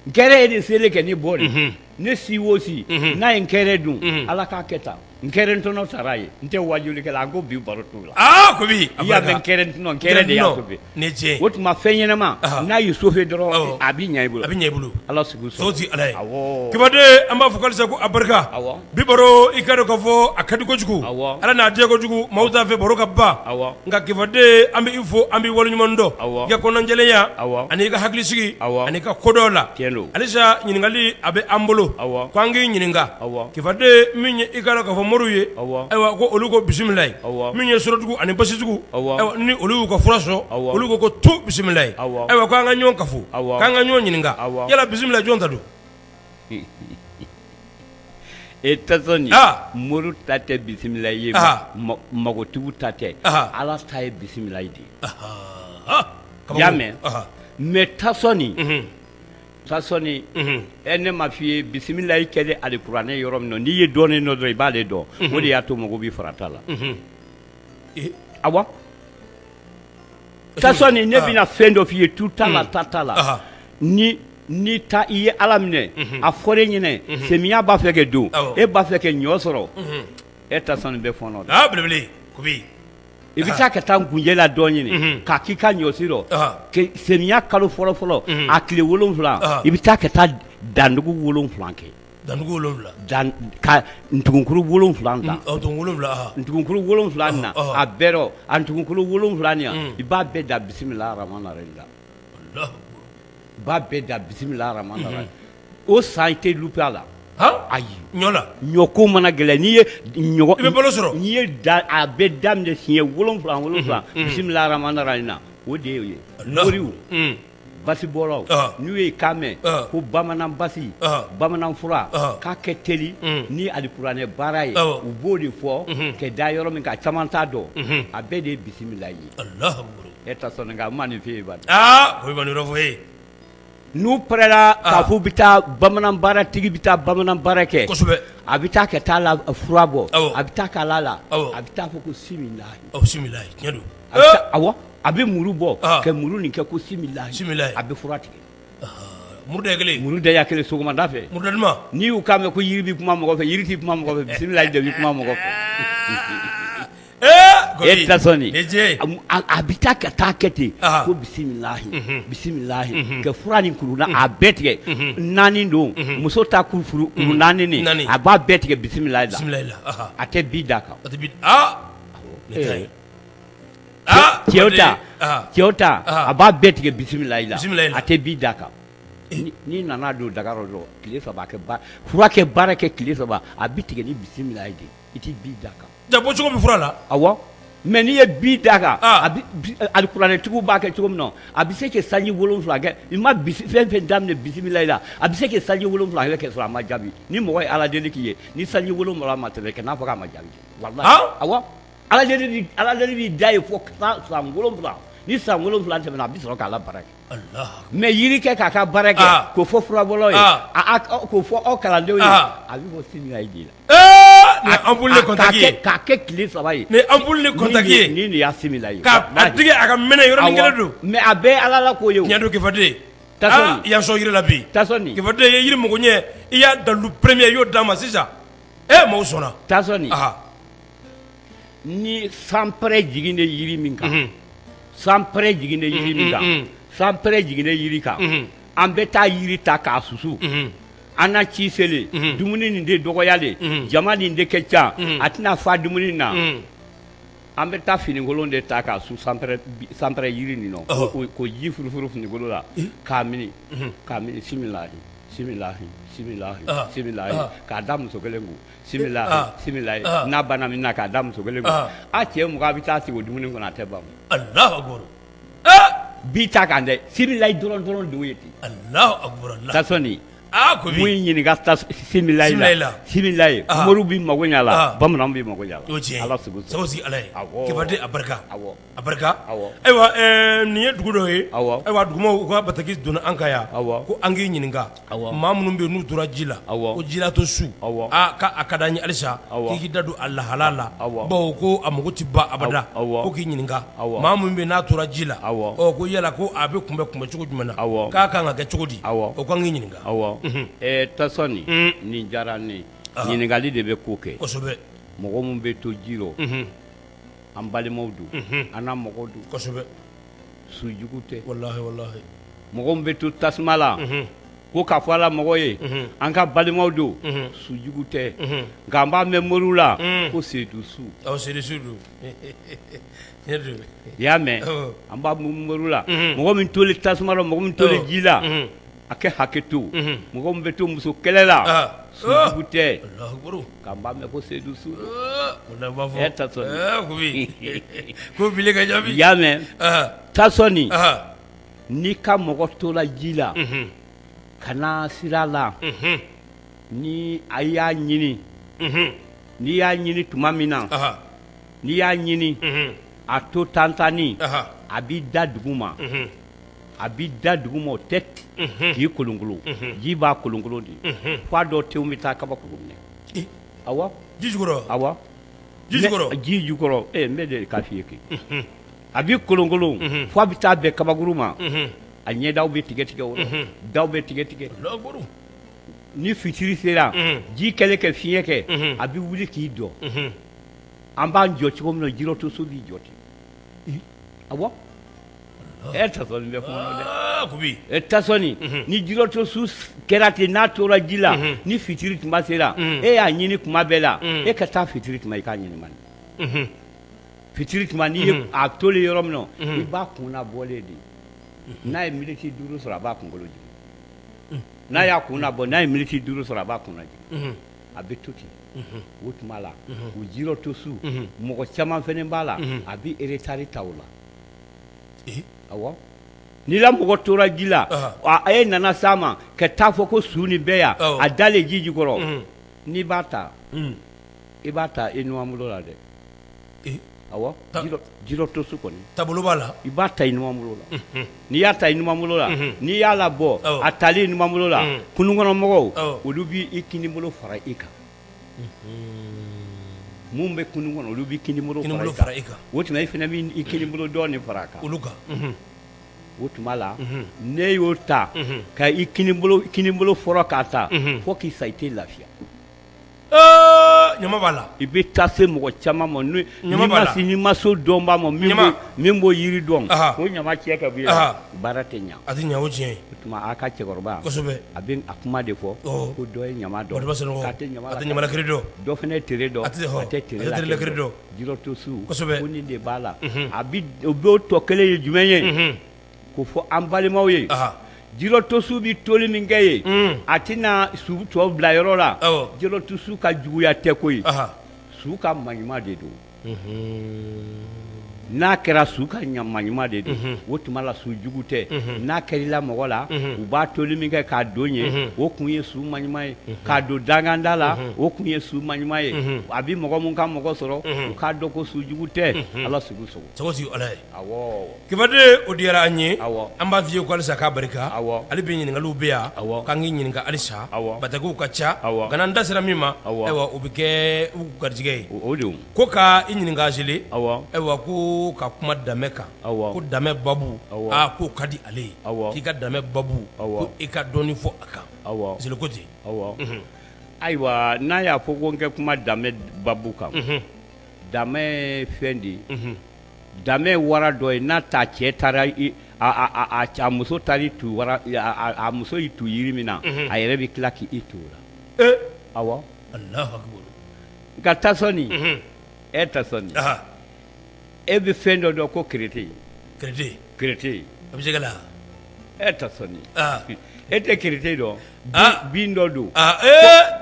Nkɛrɛ, e de selen kɛ ne bɔ nin. Ne si o si n'a ye nkɛrɛ dun, Ala k'a kɛ tan. Nkɛrɛ tɔnɔ sara ye. N tɛ wajulikɛla, an ko bi baro t'o la. Aa, Kofi. I y'a mɛn, nkɛrɛ tɔnɔ, nkɛrɛ de y'a sauvé. Ni tiɲɛ. O tuma fɛn ɲɛnama n'a y'i sauvé dɔrɔn, a b'i ɲɛ i bolo. A bɛ ɲɛ i bolo. Ala sugu sɔn ti Ala ye. Awɔ. Kibaden, an b'a fɔ halisa ko a barika. Awɔ. Bi baro, i ka dɔn k'a fɔ a ka di kojugu. Awɔ. Ala n'a diya kojugu, maaw t'a fɛ baro ka ban. Awɔ. Nka kibaden, an bɛ i fo, an b'i waleɲuman dɔn. Awɔ. I ka kɔnɔnajɛlenya. Awɔ. Ani i ka hakilisigi. Awɔ. Ani i ka kodɔn la. Tiɲɛ don. Halisa ɲininkali a bɛ an bolo. Awɔ. Ko an k'i ɲininka. Awɔ. Kibaden, min ye i ka dɔn k'a fɔ moriw ye. Awɔ. Ayiwa, ko olu ko bisimilayi. Awɔ. Min ye sorodugu ani basidugu. Awɔ. Ayiwa, ni olu y'u ka fura sɔrɔ. Awɔ. Olu ko ko tu bisimilayi. Awɔ. Ayiwa, ko an ka ɲɔgɔn kafo. Awɔ. K'an ka ɲɔgɔn ɲininka. Awɔ. Yala bisimilayi jɔn ta don? E Tasɔni, Ah. mori ta tɛ bisimila ye, Ah. magotigiw ta tɛ, Ah. Ala ta ye bisimila de ye. Ah. I y'a mɛn, mais Tasɔni, Mhm. Tasɔni, Mhm. ɛ, ne ma f'i ye bisimilayi kɛlen alikuranɛ yɔrɔ min na, n'i ye dɔɔnin dɔn dɔrɔn, i b'ale dɔn. O de y'a to mɔgɔw bɛ farata la. Awɔ, Tasɔni, ne bɛna fɛn dɔ f'i ye, tu t'a la, ta t'a la. Ni ta i ye Ala minɛ, a fɔra e ɲɛna, samiya b'a fɛ ka don, e b'a fɛ ka ɲɔ sɔrɔ, e Tasɔni bɛ fɔɔnɔ dɛ. Aa, belebele Kofi. I bɛ taa ka taa ngunjɛ la dɔ ɲini k'a k'i ka ɲɔsi rɔ, samiya kalo fɔlɔ fɔlɔ, a tile 7, i bɛ taa ka taa dandugu 7 kɛ. Dandugu 7. Dan ka ntugunkuru 7 dan. Ntugunkuru 7. Ntugunkuru 7 nin na, a bɛɛ rɔ, a ntugunkuru 7 nin, i b'a bɛɛ da bisimila rahmani rahim la. I b'a bɛɛ da bisimila rahmani rahim. O san i tɛ louper a la. Ayi. Ɲɔ la. Ɲɔ ko mana gɛlɛya, n'i ye ɲɔ, i bɛ balo sɔrɔ. N'i ye da, a bɛɛ daminɛ siɲɛ 7 7 bisimila rahmani rahim na, o de y'o ye. Moriw, basibɔlaw, n'u ye kan mɛn ko bamanan basi, bamanan fura k'a kɛ teli ni alikuranɛ baara ye, u b'o de fɔ ka da yɔrɔ min kan, caman t'a dɔn, a bɛɛ de ye bisimila ye. E Tasɔni, nka n ma nin f'i ye bani. Aa, o ye yɔrɔ fɔ ye. N'u pɛrɛla k'a fɔ bɛ taa bamanan baaratigi bɛ taa bamanan baara kɛ, kosɛbɛ, a bɛ taa ka taa la fura bɔ, a bɛ taa k'a la, a bɛ taa fɔ ko similahi. Similahi, tiɲɛ don. Awɔ, a bɛ muru bɔ ka muru nin kɛ ko similahi, a bɛ fura tigɛ. Muru da kelen. Muru da kelen sɔgɔmada fɛ. Muru duman. N'i y'u kan mɛn ko yiri bɛ kuma mɔgɔ fɛ, yiri tɛ kuma mɔgɔ fɛ, bisimilahi de bɛ kuma mɔgɔ fɛ. E Tasɔni, a bɛ taa ka taa kɛ ten ko bisimilahi bisimilahi ka fura nin kuru a bɛɛ tigɛ naani don, muso ta kuru naani nin, a b'a bɛɛ tigɛ bisimilahi la, a tɛ bi d'a kan. Cɛw ta, cɛw ta, a b'a bɛɛ tigɛ bisimilayi la, a tɛ bin d'a kan. N'i nana don daga rɔ dɔrɔn tile saba kɛ fura kɛ baara kɛ tile saba a bɛ tigɛ ni bisimilayi de i tɛ bin d'a kan. Ja bɔcogo bɛ fura la. Awɔ mais n'i ye bin d'a kan a bɛ alikuranɛtigiw b'a kɛ cogo min na a bɛ se ka sanji wolonwula kɛ i ma fɛn fɛn daminɛ bisimilayi la a bɛ se ka sanji wolonwula kɛ k'a sɔrɔ a ma jaabi ni mɔgɔ ye ala deli k'i ye ni sanji wolonwula ma tɛmɛ kan'a fɔ k'a ma jaabi walahi awɔ ala deli b'i da ye fo san wolonwula ni san wolonwula tɛmɛna a bɛ sɔrɔ k'a la baara kɛ. Mais yiri kɛ k'a ka baara kɛ k'o fɔ furabɔlaw ye k'o fɔ aw kalandenw ye a bɛ bɔ similayi de la k'a kɛ tile saba ye ni ampoule ni contact ye ni nin y'a similayi k'a digi a ka mɛnɛ yɔrɔnin kelen don mais a bɛɛ ala la ko ye tiɲɛ don Kifaden i y'an sɔn yiri la bi Kifaden i ye yiri mago ɲɛ i y'a dalilu premier i y'o d'an ma sisan maaw sɔnna Tasɔni ni sanpɛrɛn jiginnen yiri min kan sanpɛrɛn jiginnen yiri min kan sanpɛrɛn jiginnen yiri kan an bɛ taa yiri ta k'a susu an na ci selen dumuni nin de dɔgɔyalen jama nin de kɛ ca a tɛna fa dumuni na an bɛ taa finikolon de ta k'a su sanpɛrɛn yiri nin nɔ k'o ji furufuru finikolon la k'a mini k'a mini similahi similahi similahi similahi k'a da muso kelen kun similahi similahi n'a banna min na k'a da muso kelen kun a cɛ 20 bɛ taa sigi o dumuni kɔnɔ a tɛ ban Alahu akibaru bi ta kan dɛ similahi dɔrɔn dɔrɔn de ye ten Alahu akibaru Tasɔni mun y'i ɲininka similahi la similahi moriw b'i mago ɲɛ a la bamananw b'i mago ɲɛ a la Ala sago sago ala ye Kifaden a barika a barika ayiwa nin ye dugu dɔ ye ayiwa dugumaaw u ka bataki donna an kan yan ko an k'i ɲininka maa minnu bɛ yen n'u tora ji la ko jilatɔ su a ka d'an ye halisa k'i k'i da don a lahala la bawo ko a mago tɛ ban abada ko k'i ɲininka maa min bɛ n'a tora ji la ko yala ko a bɛ kunbɛn kunbɛn cogo jumɛn na k'a kan ka kɛ cogo di o kan k'i ɲininka. Tasɔni nin diyara n ye ɲininkali de bɛ ko kɛ kosɛbɛ mɔgɔ min bɛ to ji rɔ an balimaw don an na mɔgɔw don kosɛbɛ sujugu tɛ walahi walahi mɔgɔ min bɛ to tasuma la ko k'a fɔ ala mɔgɔ ye an ka balimaw don sujugu tɛ nka an b'a mɛn moriw la ko seyidu su seyidu su don i y'a mɛn an b'a mɛn moriw la mɔgɔ min tolen tasuma la mɔgɔ min tolen ji la a kɛ hakɛ to mɔgɔ min bɛ to muso kɛlɛ la sujugu tɛ k'an b'a mɛn ko seyidu su i y'a mɛn Tasɔni n'i ka mɔgɔ tora ji la kana siran a la ni a y'a ɲini n'i y'a ɲini tuma min na n'i y'a ɲini a to tantanni a b'i da dugu ma a b'i da dugu ma o tɛ k'i kolonkolon ji b'a kolonkolon de f'a dɔw tenw bɛ taa kabakuru minɛ awɔ ji jukɔrɔ awɔ ji jukɔrɔ ji jukɔrɔ n bɛ de k'a f'i ye kɛ a b'i kolonkolon f'a bɛ taa bɛn kabakuru ma a ɲɛdaw bɛ tigɛ tigɛ o daw bɛ tigɛ tigɛ ni fitiri sera ji kɛlen ka fiɲɛ kɛ a bɛ wuli k'i jɔ an b'an jɔ cogo min na jirɔtɔ su b'i jɔ ten awɔ ɛ Tasɔni bɛ kuma dɛ Tasɔni ni jirɔtɔ su kɛra ten n'a tora ji la ni fitiri tuma sera e y'a ɲini tuma bɛɛ la e ka taa fitiri tuma i k'a ɲini man fitiri tuma n'i ye a tolen yɔrɔ min na i b'a kun nabɔlen de n'a ye miniti 5 sɔrɔ a b'a kunkolo jigin n'a y'a kun nabɔ n'a ye miniti 5 sɔrɔ a b'a kun lajigin a bɛ to ten o tuma la o jirɔtɔ su mɔgɔ caman fana b'a la a bɛ retard ta o la awɔ n'i la mɔgɔ tora ji la a ye nana s'a ma ka taa fɔ ko su nin bɛ yan a dalen ji jukɔrɔ n'i b'a ta i b'a ta i numanbolo la dɛ awɔ jirɔtɔ su kɔni taabolo b'a la i b'a ta i numanbolo la n'i y'a ta i numanbolo la n'i y'a labɔ a talen i numanbolo la kununkɔnɔmɔgɔw olu b'i kinibolo fara i kan Mun bɛ kunun kɔnɔ olu b'i kinibolo fara i kan o tuma i fana b'i kinibolo dɔɔnin fara a kan olu kan o tuma la ne y'o ta ka i kinibolo fɔlɔ k'a ta fo k'i sa i tɛ lafiya Ɲama b'a la. I bɛ taa se mɔgɔ caman ma Ɲama b'a la. N'i ma se dɔnbaa ma min b'o yiri dɔn, k'o ɲama cɛ ka bɔ i la, baara tɛ ɲa. A tɛ ɲa, o tiɲɛ ye. O tuma a ka cɛkɔrɔba, kosɛbɛ, a bɛ a kuma de fɔ ko dɔ ye ɲama dɔn, k'a tɛ ɲama lakiri dɔn, dɔ fana ye tere dɔn, a tɛ tere lakiri dɔn, jirɔtosu, kosɛbɛ, ko nin de b'a la, a bɛ o b'o tɔ kelen ye jumɛn ye? K'o fɔ an balimaw ye. Jirɔtosu bɛ toli min kɛ yen, a tɛna su tɔ bila yɔrɔ la. Jirɔtosu ka juguya tɛ koyi, su ka maɲuman de don. N'a kɛra su ka maɲuman de don, o tuma la su jugu tɛ. N'a kɛra i la mɔgɔ la, u b'a toli min kɛ k'a don ye, o kun ye su maɲuman ye. K'a don danganda la, o kun ye su maɲuman ye. A bɛ mɔgɔ min ka mɔgɔ sɔrɔ, u k'a dɔn ko su jugu tɛ. Ala sugu sogo. Sogo sigi Ala ye. Awɔ. Kibaden, o diyara an ye. Awɔ. An b'a f'i ye ko halisa k'a barika. Awɔ. Hali bi ɲininkaliw bɛ yan. Awɔ. K'an k'i ɲininka halisa. Awɔ. Batakiw ka ca. Awɔ. Nka n'an da sera min ma. Awɔ. Ayiwa, o bɛ kɛ u garijɛgɛ ye. O don. Ko ka i ɲininka Zele. Awɔ. Ayiwa, ko ka kuma danbe kan. Awɔ. Ko danbe babu. Awɔ. Aa, k'o ka di ale ye. Awɔ. K'i ka danbe babu. Awɔ. Ko i ka dɔɔnin fɔ a kan. Awɔ. Zele ko ten. Awɔ. Ayiwa, n'a y'a fɔ ko n kɛ kuma danbe babu kan. Danbe ye fɛn de ye. Danbe ye wara dɔ ye, n'a ta cɛ taara a muso taara i tu wara, a muso y'i tu yiri min na, a yɛrɛ bɛ tila k'i tu o la. Awɔ. Alahu akibaru. Nka Tasɔni, e Tasɔni, e bɛ fɛn dɔ dɔn ko kerete. Kerete. Kerete. A bɛ se ka la. E Tasɔni, e tɛ kerete dɔn? Bin dɔ don.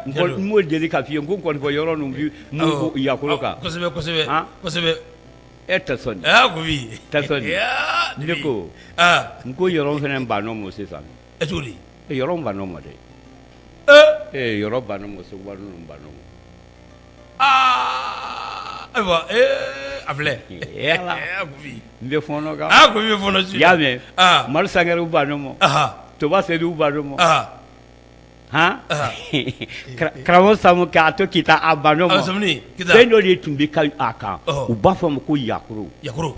N m'o deli k'a f'i ye, n ko nkɔnifɔ yɔrɔ ninnu bi mun yakolo kan. Kosɛbɛ, kosɛbɛ, kosɛbɛ. E Tasɔni. Kofi. Tasɔni. Ne ko. N ko yɔrɔ fana bann'o ma sisan. E cogo di? Yɔrɔ bann'o ma dɛ. Yɔrɔ bann'o ma, Seguba ninnu bann'o ma. Ayiwa, a filɛ. Kofi. N bɛ fɔɔnɔ kan. Kofi bɛ fɔɔnɔ sisan. I y'a mɛn? Mali Sangarew bann'o ma. Toba Seyidu bann'o ma. Han, karamɔgɔ Samu k'a to Kita, a bann'o ma. Fɛn dɔ de tun bɛ kɛ a kan, u b'a fɔ a ma ko yakoro. Yakoro.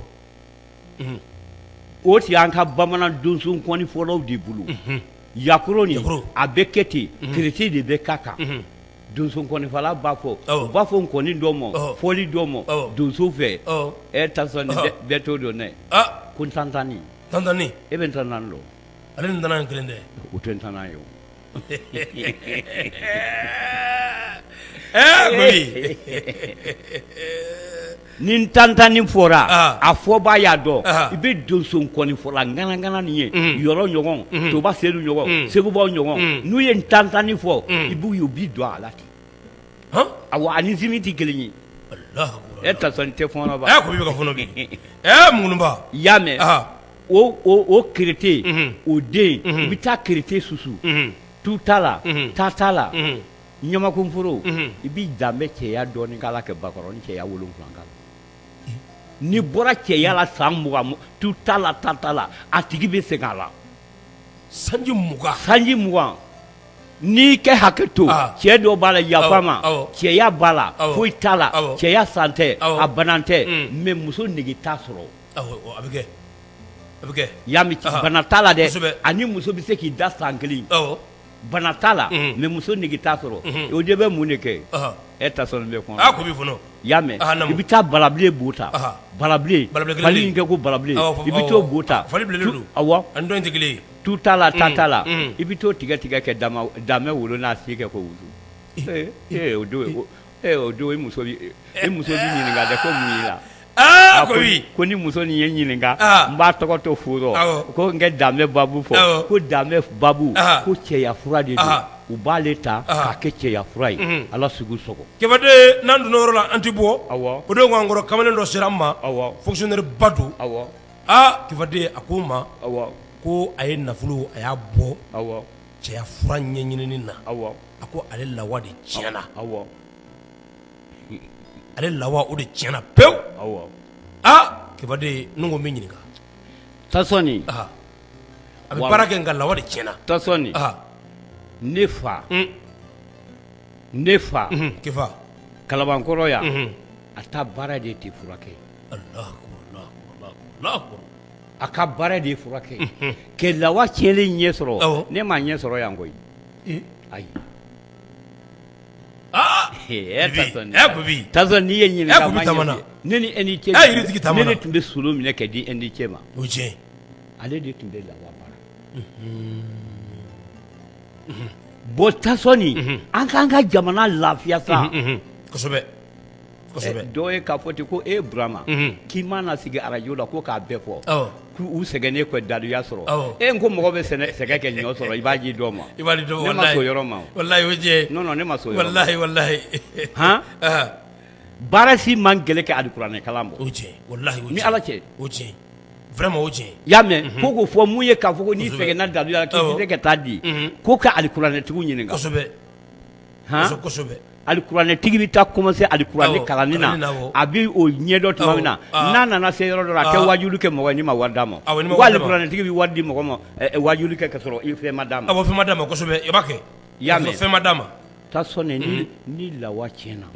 O tun y'an ka bamanan donso nkɔni fɔlaw de bolo. Yakoro nin, a bɛ kɛ ten, kerete de bɛ k'a kan. Donso nkɔnifɔla b'a fɔ, u b'a fɔ nkɔni dɔ ma, fɔli dɔ ma, donso fɛ. E Tasɔni, bɛɛ t'o dɔn dɛ. Ko ntantanni. Ntantanni. E bɛ ntantanni dɔn? Ale ni ntantan ye kelen tɛ. O tɛ ntantan ye o. Kofi. Ni ntantanni fɔra, a fɔbaa y'a dɔn. I bɛ donso nkɔnifɔla ŋanaŋana nin ye, Yɔrɔ ɲɔgɔn, Toba Seyidu ɲɔgɔn, Segubaw ɲɔgɔn, n'u ye ntantanni fɔ, i b'u ye u b'i don a la ten. Awɔ, ani zimi tɛ kelen ye. E Tasɔni tɛ fɔɔnɔ ba. Kofi bɛ ka fɔɔnɔ bi. Mungunba. I y'a mɛn? O kerete, o den, i bɛ taa kerete susu. Tu t'a la, ta t'a la. Ɲamakunforo, i bɛ danbe cɛya dɔɔnin k'a la, kɛ bakɔrɔni cɛya 7 k'a la. N'i bɔra cɛya la san 20, tu t'a la, ta t'a la, a tigi bɛ segin a la. Sanji 20. Sanji 20. N'i kɛ hakɛ to, cɛ dɔ b'a la, yafa ma, cɛya b'a la, foyi t'a la, cɛya san tɛ, a bana tɛ, mais muso nege t'a sɔrɔ. A bɛ kɛ. A bɛ kɛ. Y'a mɛn, bana t'a la dɛ, ani muso bɛ se k'i da san kelen. Bana t'a la, mais muso nege t'a sɔrɔ. O de bɛ mun de kɛ? E Tasɔni bɛ kɔnɔ. Kofi fɔlɔ. I y'a mɛn? I bɛ taa balabilen bo ta. Balabilen. Fali in kɛ ko balabilen. I bɛ t'o bo ta. Fali bilennen don. Awɔ. Ani dɔ in tɛ kelen ye. Tu t'a la, ta t'a la. I bɛ t'o tigɛ tigɛ kɛ damɛ wolo n'a si kɛ k'o wusu. O don, o don i muso b'i ɲininka dɛ, ko mun y'i la? Ko ni muso nin ye ɲininka, n b'a tɔgɔ to fu rɔ, ko n kɛ danbe babu fɔ, ko danbe babu, ko cɛya fura de don, u b'ale ta k'a kɛ cɛya fura ye. Ala sugu sɔgɔ. Kibaden, n'an donna yɔrɔ la, an tɛ bɔ. Awɔ. O don k'an kɔrɔ, kamalen dɔ sera an ma. Awɔ. Fonctionnaire ba don. Awɔ. Kibaden, a ko n ma. Awɔ. Ko a ye nafolo, a y'a bɔ. Awɔ. Cɛya fura ɲɛɲinini na. Awɔ. A ko ale lawa de tiɲɛna. Awɔ. Ale lawa o de tiɲɛna pewu. Awɔ. Kibaden, ne ko n bɛ ɲininka. Tasɔni. A bɛ baara kɛ nka lawa de tiɲɛna. Tasɔni. Ne fa. Ne fa. Kifa. Kalabankɔrɔ yan. A ta baara de tɛ furakɛ. A ka baara de ye furakɛ. Kɛ lawa tiɲɛlen ɲɛ sɔrɔ. Ne m'a ɲɛ sɔrɔ yan koyi. Ayi. Tasɔn n'i ye ɲininka ne ni e ni ce yiritigi ne de tun bɛ solo minɛ ka di e ni ce ma o tiɲɛ ale de tun bɛ lawa baara bon Tasɔni an k'an ka jamana lafiya sa kosɛbɛ dɔw ye k'a fɔ ten ko e Burama k'i mana sigi arajo la ko k'a bɛɛ fɔ k'u sɛgɛnnen kɔ daluya sɔrɔ e ko mɔgɔ bɛ sɛgɛn kɛ ɲɔ sɔrɔ i b'a di dɔw ma i b'a di dɔw ne ma sɔn yɔrɔ ma walahi o tiɲɛ non non ne ma sɔn yɔrɔ ma walahi walahi han baara si man gɛlɛn kɛ alikuranɛ kalan bɔ o tiɲɛ walahi o ni Ala cɛ o tiɲɛ vraiment o tiɲɛ i y'a mɛn ko k'o fɔ mun ye k'a fɔ ko n'i sɛgɛnna daluya la k'i tɛ se ka taa di ko ka alikuranɛtigiw ɲininka kosɛbɛ kosɛbɛ alikuranɛtigi bɛ taa commencer alikuranɛ kalanni na a bɛ o ɲɛdɔn tuma min na n'a nana se yɔrɔ dɔ la a tɛ wajuli kɛ mɔgɔ ye n'i ma wari d'a ma ko alikuranɛtigi bɛ wari di mɔgɔ ma wajuli kɛ ka sɔrɔ i fɛn ma d'a ma awɔ fɛn ma d'a ma kosɛbɛ i b'a kɛ i y'a mɛn fɛn ma d'a ma Tasɔni ni lawa tiɲɛna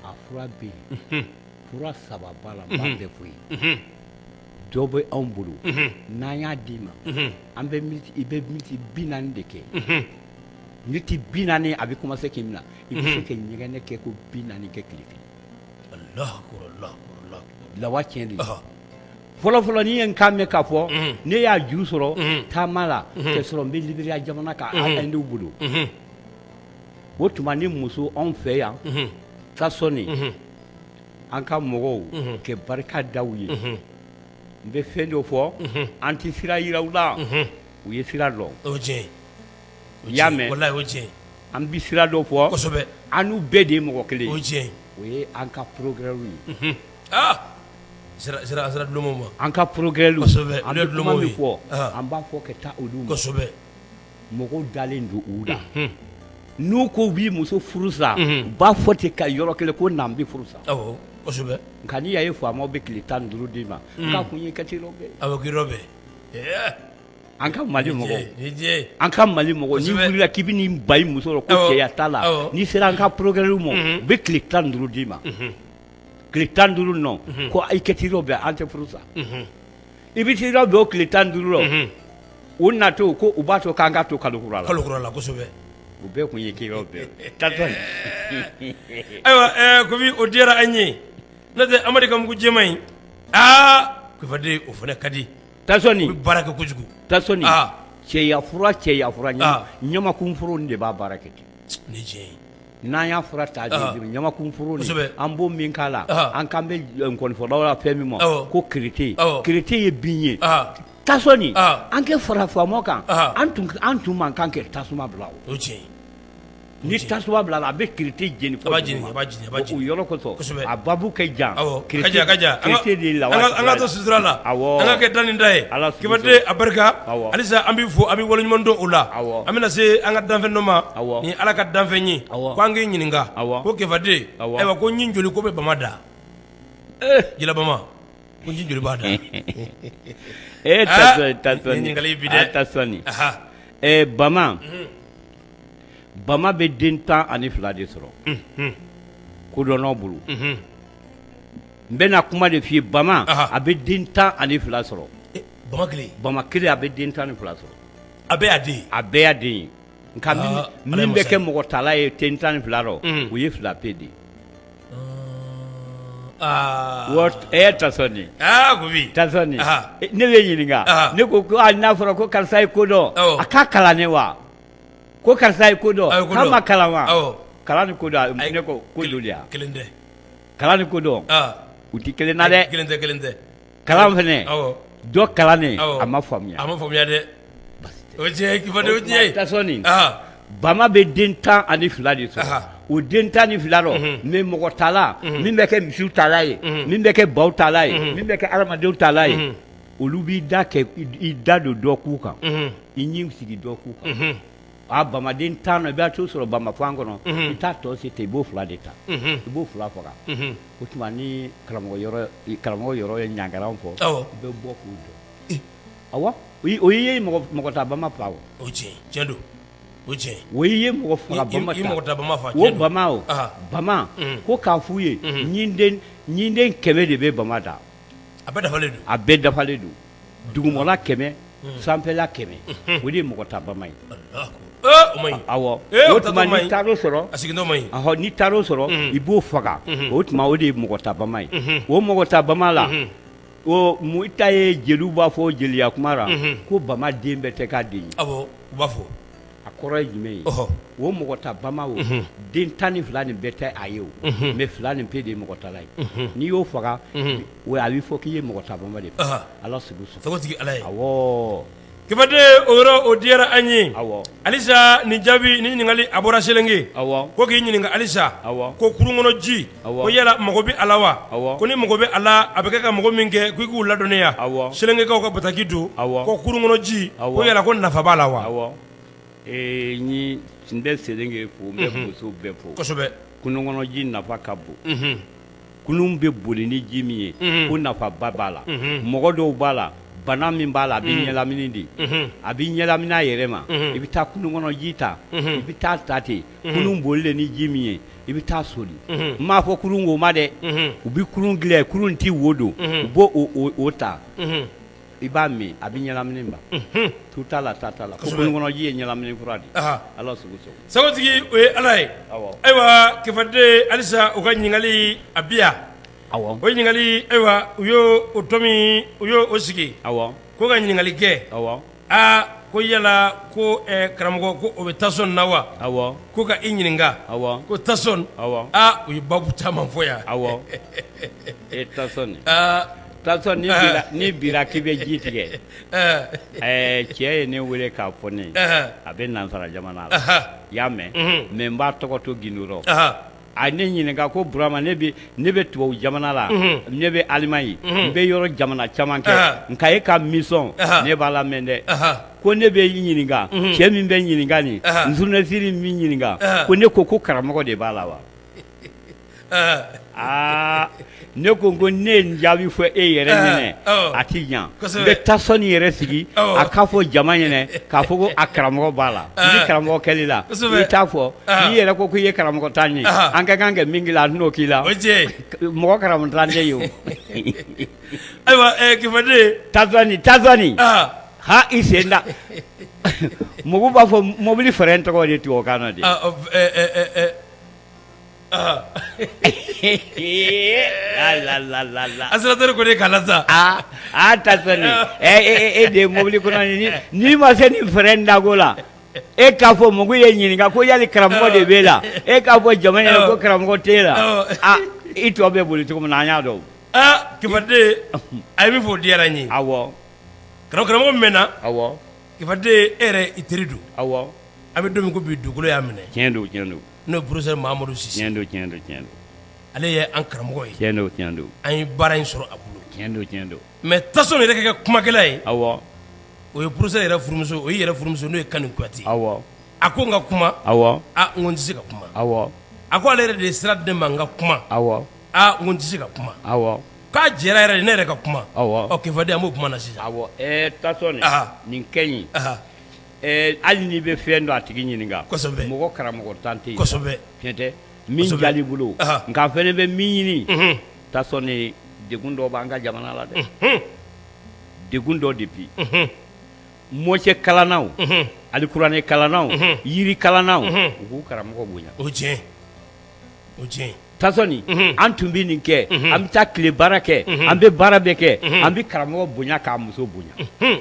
a fura bɛ yen fura saba b'a la n b'a bɛɛ fɔ i ye dɔ bɛ anw bolo n'an y'a d'i ma an bɛ i bɛ miniti 40 de kɛ miniti 40 a bɛ commencer k'i minɛ i bɛ se ka ɲɛgɛnɛ kɛ ko 40 kɛ tile kelen lawa tiɲɛ de fɔlɔ fɔlɔ n'i ye n kan mɛn k'a fɔ ne y'a juru sɔrɔ taama la ka sɔrɔ n bɛ Liberiya jamana kan Ɛndiw bolo o tuma ni muso anw fɛ yan Tasɔni an ka mɔgɔw kɛ barika da u ye n bɛ fɛn dɔ fɔ an tɛ sira yira u la u ye sira dɔn i y'a mɛn an bɛ sira dɔ fɔ kosɛbɛ an n'u bɛɛ de ye mɔgɔ kelen o tiɲɛ o ye an ka procureur ye sira dulon ma an ka procureur kosɛbɛ an bɛ kuma min fɔ an b'a fɔ ka taa olu ma kosɛbɛ mɔgɔw dalen don u la n'u ko u b'i muso furu sa u b'a fɔ ten ka yɔrɔ kelen ko na n bɛ furu sa awɔ kosɛbɛ nka n'i y'a ye faamaw bɛ tile 15 d'i ma k'a kun ye ka t'i rɔbɛn awɔ k'i rɔbɛn an ka Mali mɔgɔw an ka Mali mɔgɔw n'i wulila k'i bɛ n'i ban i muso la ko cɛya t'a la n'i sera an ka procureur ma u bɛ tile 15 d'i ma tile 15 nɔ ko i ka t'i rɔbɛn an tɛ furu sa i bɛ t'i rɔbɛn o tile 15 rɔ o natɔ ko u b'a to k'an ka to kalo kura la kalo kura la kosɛbɛ o bɛɛ kun ye k'i rɔbɛn ayiwa Kofi o diyara an ye n'o tɛ Amadi ka mugu jɛman in aa Kofaden o fana ka di Tasɔni u bɛ baara kɛ kojugu Tasɔni cɛya fura cɛya fura ɲamakunforo de b'a baara kɛ ten ni tiɲɛ ye n'an y'a fura ta ɲamakunforo an b'o min k'a la an kan bɛ nkɔnifɔlaw la fɛn min ma ko kerete kerete ye bin ye Tasɔni an kɛ fara faamaw kan an tun man kan kɛ tasuma bila o tiɲɛ ni tasuma bila a bɛ kerete jeni a b'a jeni a b'a jeni o yɔrɔ kosɔn a babu ka jan ka jan kerete de la an ka to sutura la an ka kɛ dan da ye Kibaden a barika halisa an b'i fo an b'i waleɲuman dɔn o la an bɛna se an ka danfɛn dɔ ma ni Ala ka danfɛn ye ko an k'i ɲininka ko Kibaden ayiwa ko ɲin joli ko bɛ bama da jilabama ko ɲin joli b'a da e ɲininkali bi dɛ Tasɔni bama bama bɛ den 12 de sɔrɔ kodɔnnaw bolo n bɛna kuma de f'i ye bama a bɛ den 12 sɔrɔ bama kelen a bɛ den 12 sɔrɔ a bɛɛ y'a den a bɛɛ y'a den ye nka min bɛ kɛ mɔgɔ tala ye den 12 rɔ o ye fila pe de ye e Tasɔni Tasɔni ne bɛ ɲininka ne ko ko hali n'a fɔra ko karisa ye ko dɔn a ka kalannen wa ko karisa ye ko dɔn k'a ma kalan wa kalan ni ko dɔn ne ko ko joli ya kelen tɛ kalan ni ko dɔn u tɛ kelen na dɛ kelen tɛ kelen tɛ kalan fana dɔ kalannen a ma faamuya a ma faamuya dɛ o tiɲɛ Kibaden o tiɲɛ ye Tasɔni bama bɛ den 12 de sɔrɔ o den 12 rɔ mais mɔgɔ tala min bɛ kɛ misiw tala ye min bɛ kɛ baw tala ye min bɛ kɛ adamadenw tala ye olu b'i da kɛ i da don dɔ ku kan i ɲin sigi dɔ ku kan a bamaden 10 i b'a t'o sɔrɔ bama fan kɔnɔ i t'a tɔ se ten i b'o fila de ta i b'o fila faga o tuma ni karamɔgɔ yɔrɔ ye ɲangaraw fɔ i bɛ bɔ k'u dɔn awɔ o ye mɔgɔ ta bama fa o tiɲɛ don o tiɲɛ o ye mɔgɔ faga bama ta mɔgɔ ta bama fa o bama o bama ko k'a f'u ye ɲinden 100 de bɛ bama da a bɛɛ dafalen don a bɛɛ dafalen don dugumala 100 sanfɛla 100 o de ye mɔgɔ ta bama ye. O man ɲi. Awɔ. Ee, O o tuma taatɔ man n'i ɲi. taar'o sɔrɔ, A segintɔ man ɲi. Ɔhɔ, n'i taar'o sɔrɔ, i b'o faga. O tuma o de ye mɔgɔ ta bama ye. O mɔgɔ ta bama la, o mu ta ye jeliw b'a fɔ jeliya kuma la ko bama den bɛɛ tɛ k'a den ye. Awɔ, u b'a fɔ. A kɔrɔ ye jumɛn ye? O mɔgɔ ta bama o, den 12 nin bɛɛ tɛ a ye o, mais fila nin pe de ye mɔgɔ tala ye. N'i y'o faga, o a bɛ fɔ k'i ye mɔgɔ ta bama de faga. Ala sago sago. Tɔgɔtigi Ala ye. Awɔ. Kibaden, o yɔrɔ o diyara an ye. Awɔ. Halisa nin jaabi ni ɲininkali a bɔra Selenke. Awɔ. Ko k'i ɲininka halisa. Awɔ. Ko kurun kɔnɔ ji. Awɔ. Ko yala mago bɛ a la wa? Awɔ. Ko ni mago bɛ a la, a bɛ kɛ ka mago min kɛ, ko i k'u ladɔnniya. Awɔ. Selenkekaw ka bataki don. Awɔ. Ko kurun kɔnɔ ji. Awɔ. Ko yala ko nafa b'a la wa? Awɔ. Ee, n bɛ Selenke fo, n bɛ bosow bɛɛ fo. Kosɛbɛ. Kurun kɔnɔ ji nafa ka bon. Kulun bɛ boli ni ji min ye, ko nafaba b'a la. Mɔgɔ dɔw b'a la, bana min b'a la, a bɛ ɲɛlamini de, a bɛ ɲɛlamini a yɛrɛ ma. I bɛ taa kulun kɔnɔ ji ta, i bɛ taa ta ten, kulun bolilen ni ji min ye, i bɛ taa soli. N m'a fɔ kulun wo ma dɛ, u bɛ kulun dilan, kulun tɛ wo don, u b'o o ta, i b'a min, a bɛ ɲɛlamini ban. Tu t'a la, ta t'a la. Ko kulun kɔnɔ ji ye ɲɛlamini fura de ye. Ala sago sago. Sagotigi, o ye Ala ye. Ayiwa Kifaden, halisa u ka ɲininkali a bi yan. Awɔ. O ɲininkali, ayiwa, u y'o o tɔ min, u y'o o sigi. Awɔ. Ko ka ɲininkali kɛ. Awɔ. Aa, ko yala ko karamɔgɔ, ko o bɛ tasɔn na wa? Awɔ. Ko ka i ɲininka. Awɔ. Ko tasɔn. Awɔ. Aa, u ye babu caman fɔ yan. Awɔ. E tasɔn. Aa. Tasɔn ni bira k'i bɛ ji tigɛ. Ɛɛ, cɛ ye ne wele k'a fɔ ne ye. A bɛ nansara jamana la. I y'a mɛn? Mais n b'a tɔgɔ to gindo rɔ. A ne ɲininka ko Burama, ne bɛ tubabu jamana la, ne bɛ Allemagne, n bɛ yɔrɔ jamana caman kɛ, nka e ka mission ne b'a lamɛn dɛ. Ko ne bɛ i ɲininka, cɛ min bɛ ɲininka nin, n journaliste min ɲininka, ko ne ko ko karamɔgɔ de b'a la wa? Aa, ne ko ko ne ye nin jaabi fɔ e yɛrɛ ɲɛnɛ, a ti ɲa. N bɛ tasɔn yɛrɛ sigi, a k'a fɔ jama ɲɛnɛ k'a fɔ ko a karamɔgɔ b'a la. Ni karamɔgɔ kɛli la, i t'a fɔ n'i yɛrɛ ko k'i ye karamɔgɔ tan ye, an ka kan ka min k'i la, a n'o k'i la. Mɔgɔ karamɔgɔ tan tɛ yen o. Ayiwa, Kifaden. Tasɔni, tasɔni. Ha, i sen da. Mɔgɔw b'a fɔ mobili frein tɔgɔ de tubabukan na de. La la la la. Accélérateur kɔni k'a la sa. Aa aa, tasɔni, e de ye mobili kɔnɔ n'i ma se nin frein dago la, e k'a fɔ mɔgɔw ye ɲininka ko yali karamɔgɔ de b'e la, e k'a fɔ jama ɲɛna ko karamɔgɔ t'e la, aa, i tɔ bɛ boli cogo min na, an y'a dɔn. Aa, Kifaden, a ye min fɔ o diyara n ye. Awɔ. Karamɔgɔ mɛnna. Awɔ. Kifaden, e yɛrɛ i teri don. Awɔ. An bɛ don min ko bi, dugukolo y'a minɛ. Tiɲɛ don, tiɲɛ don. N'o ye professeur Mahamadu Sise. Tiɲɛ don, tiɲɛ don, tiɲɛ don. Ale ye an karamɔgɔ ye. Tiɲɛ don, tiɲɛ don. An ye baara in sɔrɔ a bolo. Tiɲɛ don, tiɲɛ don. Mais tasɔn yɛrɛ ka kɛ kumakɛla ye. Awɔ. O ye professeur yɛrɛ furumuso, o ye yɛrɛ furumuso, n'o ye Kani Kuyate. Awɔ. A ko n ka kuma. Awɔ. A, n ko n tɛ se ka kuma. Awɔ. A ko ale yɛrɛ de ye sira di ne ma n ka kuma. Awɔ. A, n ko n tɛ se ka kuma. Awɔ. K'a jɛra yɛrɛ de ne yɛrɛ ka kuma. Awɔ. Ɔ, Kifaden, an b'o kuma na sisan. Awɔ, ɛɛ tasɔn nin kɛ ɲi. Hali n'i bɛ fɛn dɔn, a tigi ɲininka. Kosɛbɛ. Mɔgɔ karamɔgɔ tan tɛ yen. Kosɛbɛ. Tiɲɛ tɛ min jal'i bolo, nka fɛnɛ bɛ min ɲini. Tasɔn, degun dɔ b'an ka jamana la dɛ. Degun dɔ de bi mɔcɛ kalannaw, alikuranɛ kalannaw, yiri kalannaw, u k'u karamɔgɔ bonya. O tiɲɛ, o tiɲɛ. Tasɔni, an tun bɛ nin kɛ, an bɛ taa tile baara kɛ, an bɛ baara bɛɛ kɛ, an bɛ karamɔgɔ bonya k'a muso bonya.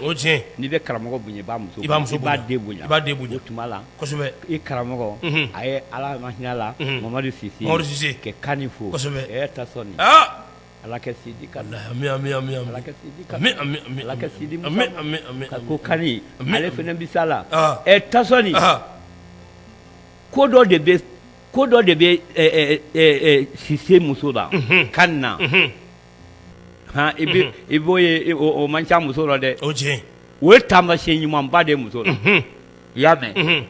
O tiɲɛ. N'i bɛ karamɔgɔ bonya, i b'a muso i b'a muso i b'a den bonya. I b'a den bonya. O tuma la. Kosɛbɛ. I karamɔgɔ, a ye Ala ma hinɛ la, Mamadu Sise. Mamadu Sise. Kɛ Kani fo. Kosɛbɛ. Ɛ Tasɔni. Aa. Ala kɛ sidi ka. Ami ami ami ami. Ala kɛ sidi ka. Ami ami ami. Ala kɛ sidi musa. Ami ami ami. Ko Kani, ale fana bɛ s'a la. Ɛ Tasɔni. Ko dɔ de bɛ. Ko dɔ de bɛ Sise muso la kan na, han, i b'o ye, o man ca muso la dɛ. O tiɲɛ. O ye taamasiyɛn ɲumanba de ye muso la. I y'a mɛn?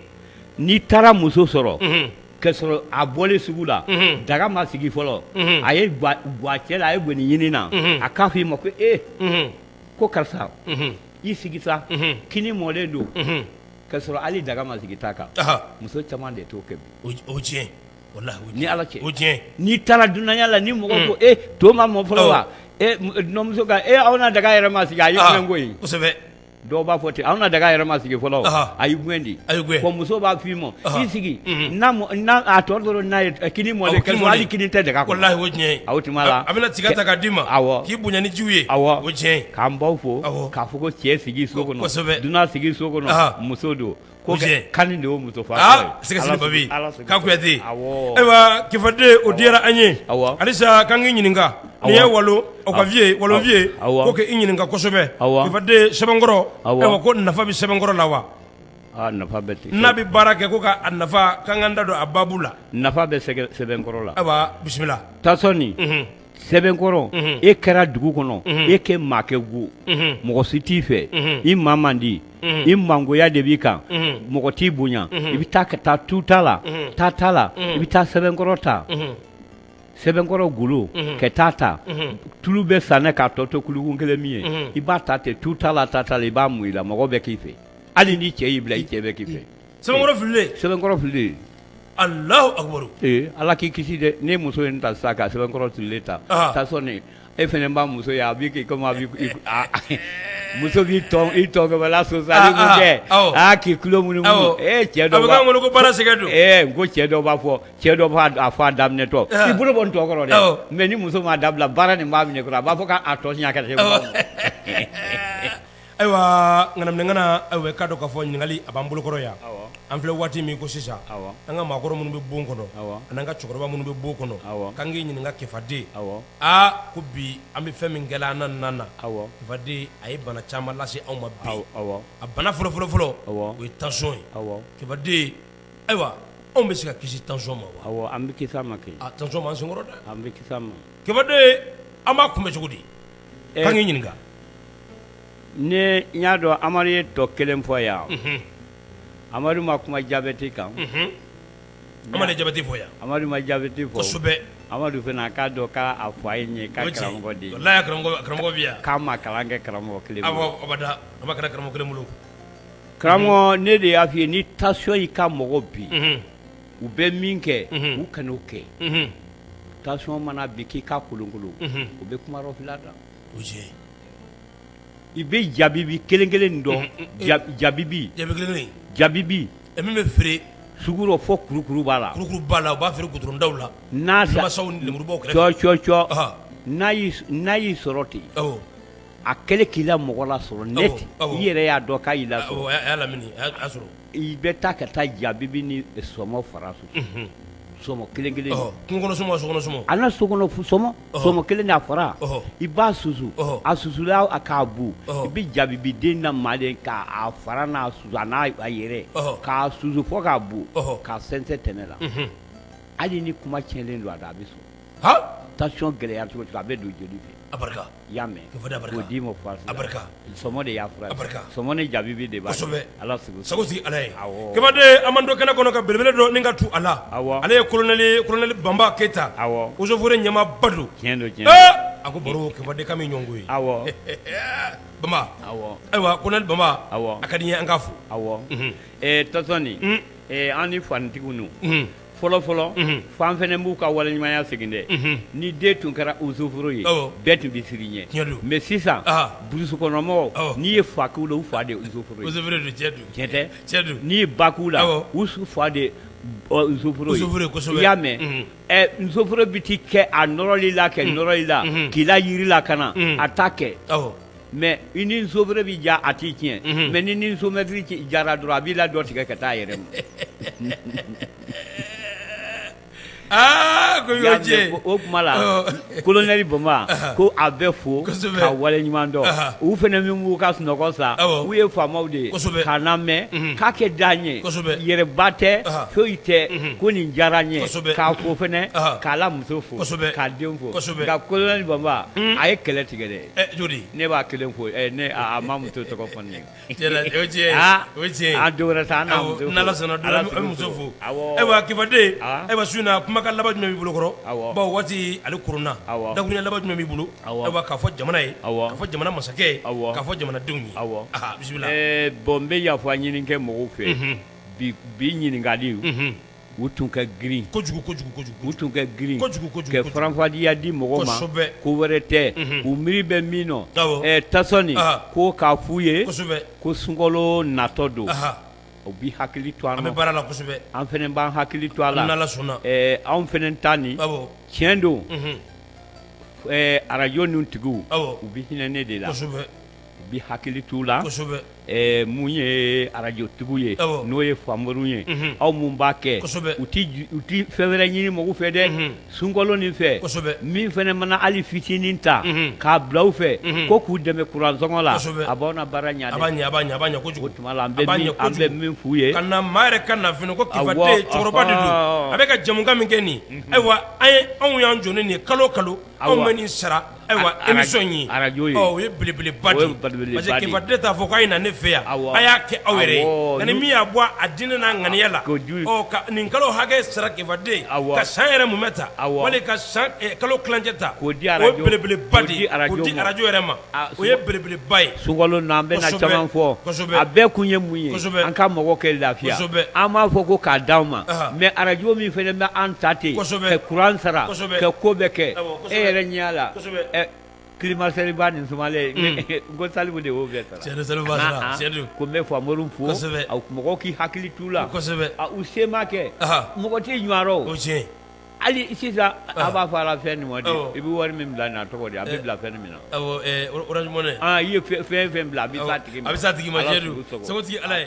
N'i taara muso sɔrɔ k'a sɔrɔ a bɔlen sugu la, daga ma sigi fɔlɔ, a ye gwa cɛ la, a ye gɔni ɲini na, a k'a fɔ i ma ko ee, ko karisa, i sigi sa, kini mɔlen don. K'a sɔrɔ hali daga ma sigi ta kan. Muso caman de t'o kɛ bi. O tiɲɛ. Walahi. Ni Ala cɛ. O tiɲɛ. N'i taara dunanya la, ni mɔgɔ ko e to ma mɔ fɔlɔ wa? E dunanmuso ka e aw na daga yɛrɛ ma sigi, a ye fɛn ko ye. Kosɛbɛ. Dɔw b'a fɔ ten, anw na daga yɛrɛ ma sigi fɔlɔ, a y'i gɛn de, a y'i gɛn, bon muso b'a f'i ma i sigi n'a a tɔ tora n'a ye kini mɔlen hali kini tɛ daga kɔnɔ, walahi o tiɲɛ ye, o tuma la a bɛna tiga ta k'a d'i ma, awɔ, k'i bonya ni jiw ye, awɔ, o tiɲɛ ye, k'an baw fo, k'a fɔ ko cɛ sigi so kɔnɔ, kosɛbɛ, dunan sigi so kɔnɔ, muso don ko kani de o muso fa aa sɛgɛsɛgɛ babi k'a Kuyate ayiwa Kifaden o diyara an ye halisa k'an k'i ɲininka n'i ye walo o ka vieux walo vieux ko k'i ɲininka kosɛbɛ Kifaden sɛbɛnkɔrɔ ayiwa ko nafa bɛ sɛbɛnkɔrɔ la wa nafa bɛ n'a bɛ baara kɛ ko ka nafa k'an k'an da don a baabu la nafa bɛ sɛbɛnkɔrɔ la ayiwa bisimila tasɔn sɛbɛnkɔrɔ e kɛra dugu kɔnɔ e kɛ maakɛ go mɔgɔ si t'i fɛ i maa man di i mangoya de b'i kan mɔgɔ t'i bonya i bɛ taa ka taa tuta la taa ta la i bɛ taa sɛbɛnkɔrɔ ta sɛbɛnkɔrɔ golo ka taa ta tulu bɛ sanɛ k'a tɔ to kulukun kelen min ye i b'a ta ten tuta la ta ta la i b'a mun i la mɔgɔ bɛ k'i fɛ hali ni cɛ y'i bila i cɛ bɛ k'i fɛ sɛbɛnkɔrɔ fililen sɛbɛnkɔrɔ fililen Alahu akibaru ee Ala k'i kisi dɛ ne muso in ta sisan ka sɛbɛnkɔrɔ fililen ta tasɔn e fana b'a muso ye a b'i k'i komi a b'i muso b'i tɔn i tɔnkɛla sosa kɛ aa k'i tulo munumunu ee cɛ dɔw a bɛ k'an kɔnɔ ko baara sɛgɛn don ee n ko cɛ dɔw b'a fɔ cɛ dɔw b'a fɔ a daminɛtɔ i bolo bɔ n tɔn kɔrɔ dɛ mais ni muso m'a dabila baara nin b'a minɛ kɔrɔ a b'a fɔ k'a tɔ siɲɛ ka Ayiwa ŋanaminɛŋana ayiwa k'a dɔn k'a fɔ ɲininkali a b'an bolokɔrɔ yan an filɛ waati min ko sisan an ka maakɔrɔ minnu bɛ bon kɔnɔ ani an ka cɛkɔrɔba minnu bɛ bon kɔnɔ k'an k'i ɲininka Kifaden aa ko bi an bɛ fɛn min kɛla an na na Kifaden a ye bana caman lase anw ma bi a bana fɔlɔ fɔlɔ fɔlɔ o ye tension ye Kifaden ayiwa anw bɛ se ka kisi tension ma wa an bɛ kisi a ma kɛ tension b'an senkɔrɔ dɛ an bɛ kisi a ma Kifaden an b'a kunbɛn cogo di k'an k'i ɲininka Ne n y'a dɔn Amadu ye tɔ kelen fɔ yan Amadu ma kuma jabɛti kan Amadu jabɛti fɔ yan Amadu ma jabɛti fɔ kosɛbɛ Amadu fana k'a dɔn k'a fa ye ɲɛ ka karamɔgɔ de ye karamɔgɔ bɛ yan k'a ma kalan kɛ karamɔgɔ kelen a ma kalan karamɔgɔ kelen bolo karamɔgɔ ne de y'a f'i ye ni tension y'i ka mɔgɔ bin u bɛ min kɛ u kan'o kɛ tension mana bin k'i ka kolonkolon u bɛ kuma fila da i bɛ jabibi kelen kelen nin dɔn jabibi jabibi min bɛ feere sugu rɔ fo kurukuru b'a la kurukuru b'a la u b'a feere goudron-daw la n'a lemurubaw kɛrɛfɛ cɔ n'a y'i sɔrɔ ten a kɛlen k'i la mɔgɔ lasɔrɔ net i yɛrɛ y'a dɔn k'a y'i lasɔrɔ sɔrɔ i bɛ taa ka taa jabibi ni sɔmɔ fara susu sɔmɔ kelen kelen kungo kɔnɔ sɔmɔ sokɔnɔ sɔmɔ a n'a sokɔnɔ sɔmɔ sɔmɔ kelen n'a fara i b'a susu a susula a k'a bu i bɛ jabibi den na malen k'a fara n'a susu a n'a yɛrɛ k'a susu fo k'a bu k'a sɛnsɛn tɛnɛ la hali ni kuma tiɲɛlen don a da a bɛ sɔn tension gɛlɛya cogo cogo a bɛ don joli fɛ a barika i y'a mɛn k'o d'i ma fura a barika sɔmɔ de y'a fura a barika sɔmɔ ni jabibi de b'a kosɛbɛ ala sago sago sigi ala ye Kifaden an b'an to kɛnɛ kɔnɔ ka belebele dɔ ni ka tu a la awɔ ale ye colonel colonel Banba Keyita awɔ eaux et forêts ɲɛmaaba don tiɲɛ don tiɲɛ a ko baro Kifaden k'a m'i ɲɔgɔn ye awɔ Banba awɔ ayiwa colonel Banba awɔ a ka di n ye an k'a fo awɔ Tɔsɔni an ni fanitigiw ninnu fɔlɔ fɔlɔ fan fana b'u ka waleɲumanya segin dɛ ni den tun kɛra eaux et forêts ye bɛɛ tun bɛ siran i ɲɛ mais sisan burusi kɔnɔmɔgɔw n'i ye fa k'u la u fa de eaux et forêts ye tiɲɛ tɛ n'i ye ba k'u la u fa de eaux et forêts ye i y'a mɛn eaux et forêts bɛ t'i kɛ a nɔrɔli la kɛ nɔrɔli la k'i la yiri lakana a t'a kɛ mais i ni eaux et forêts bɛ ja a t'i tiɲɛ mais ni sous-maître jara dɔrɔn a b'i la dɔ tigɛ ka taa a yɛrɛ ma aa ko y'o jɛ o kuma la colonel Banba ko a bɛ fo ka waleɲuman dɔn u fana min b'u ka sunɔgɔ sa u ye faamaw de ye k'a lamɛn k'a kɛ d'an ye yɛrɛba tɛ foyi tɛ ko nin diyara n ye k'a fo fana k'a la muso fo k'a den fo nka colonel Banba a ye kɛlɛ tigɛ dɛ joli ne b'a kelen fo ne a ma muso tɔgɔ fɔ ne ye a don wɛrɛ sa an n'a muso fo n'Ala sɔnna don an bɛ muso fo ayiwa Kifaden ayiwa su in na kumakan laban jumɛn b'i bolo kɔrɔ bawo waati ale koronna dakuruɲɛ laban jumɛn b'i bolo ayiwa k'a fɔ jamana ye k'a fɔ jamana masakɛ ye k'a fɔ jamanadenw ye bisimila bon n bɛ yafa ɲini kɛ mɔgɔw fɛ bi bi ɲininkali U tun ka girin kojugu kojugu kojugu. U tun ka girin kojugu kojugu. Ka faranfasiya di mɔgɔw ma, ko wɛrɛ tɛ, u miiri bɛ min nɔ, Tasɔni ko k'a f'u ye ko sunkalo natɔ don, u bɛ hakili to an na, an bɛ baara la kosɛbɛ, an fana b'an hakili to a la, n'Ala sɔnna, anw fana ta nin, tiɲɛ don, arajo ninnu tigiw, u bɛ hinɛ ne de la, kosɛbɛ, u bɛ hakili t'u la, kosɛbɛ, mun ye arajotigiw ye, n'o ye Famoriw ye, aw mun b'a kɛ, u tɛ fɛn wɛrɛ ɲini mɔgɔw fɛ dɛ, sunkalo nin fɛ, min fana mana hali fitinin ta k'a bila u fɛ ko k'u dɛmɛ kuransɔngɔ la, a b'aw na baara ɲɛ dɛ, a b'a ɲɛ, a b'a ɲɛ, a b'a ɲɛ kojugu, o tuma la an bɛ min f'u ye, ka na maa yɛrɛ ka na fana ko Kefa Den cɛkɔrɔba de don, a bɛ ka jɛmukan min kɛ nin, ayiwa an ye anw y'an jɔ ni nin ye kalo o kalo, anw bɛ nin sara, ayiwa émission in ye arajo ye, o ye belebeleba de ye, parce que Kefa Den t'a fɔ k'a ye na ne fɛ yan, a y'a kɛ aw yɛrɛ ye, nka ni min y'a bɔ a diinɛ n'a ŋaniya la, ɔ ka nin kalo hakɛ sara Kefa Den ka san yɛrɛ mumɛ ta, wali ka san kalo tilancɛ ta, k'o di o ye belebeleba de ye, k'o di arajo yɛrɛ ma, o ye belebeleba ye. Sunkalo na an bɛna caman fɔ, a bɛɛ kun ye mun ye, an ka mɔgɔ kɛ lafiya, an b'a fɔ ko k'a d'anw ma, mais arajo min fana bɛ an ta ten, ka kuran sara, ka ko bɛɛ kɛ, e yɛrɛ ɲɛ la, climatiseur ba nin sumalen, n ko Salimu de y'o bɛɛ sara, ko n bɛ Famoriw fo, mɔgɔw k'i hakili t'u la, u se ma kɛ, mɔgɔ tɛ ɲuman o hali sisan a b'a fɔ a la fɛn nin ma i bɛ wari min bila nin a tɔgɔ di a bɛ bila fɛn min na, Orange Money, i ye fɛn fɛn bila a bɛ s'a tigi ma, a bɛ s'a tigi ma, tiɲɛ don, sago tigi Ala ye.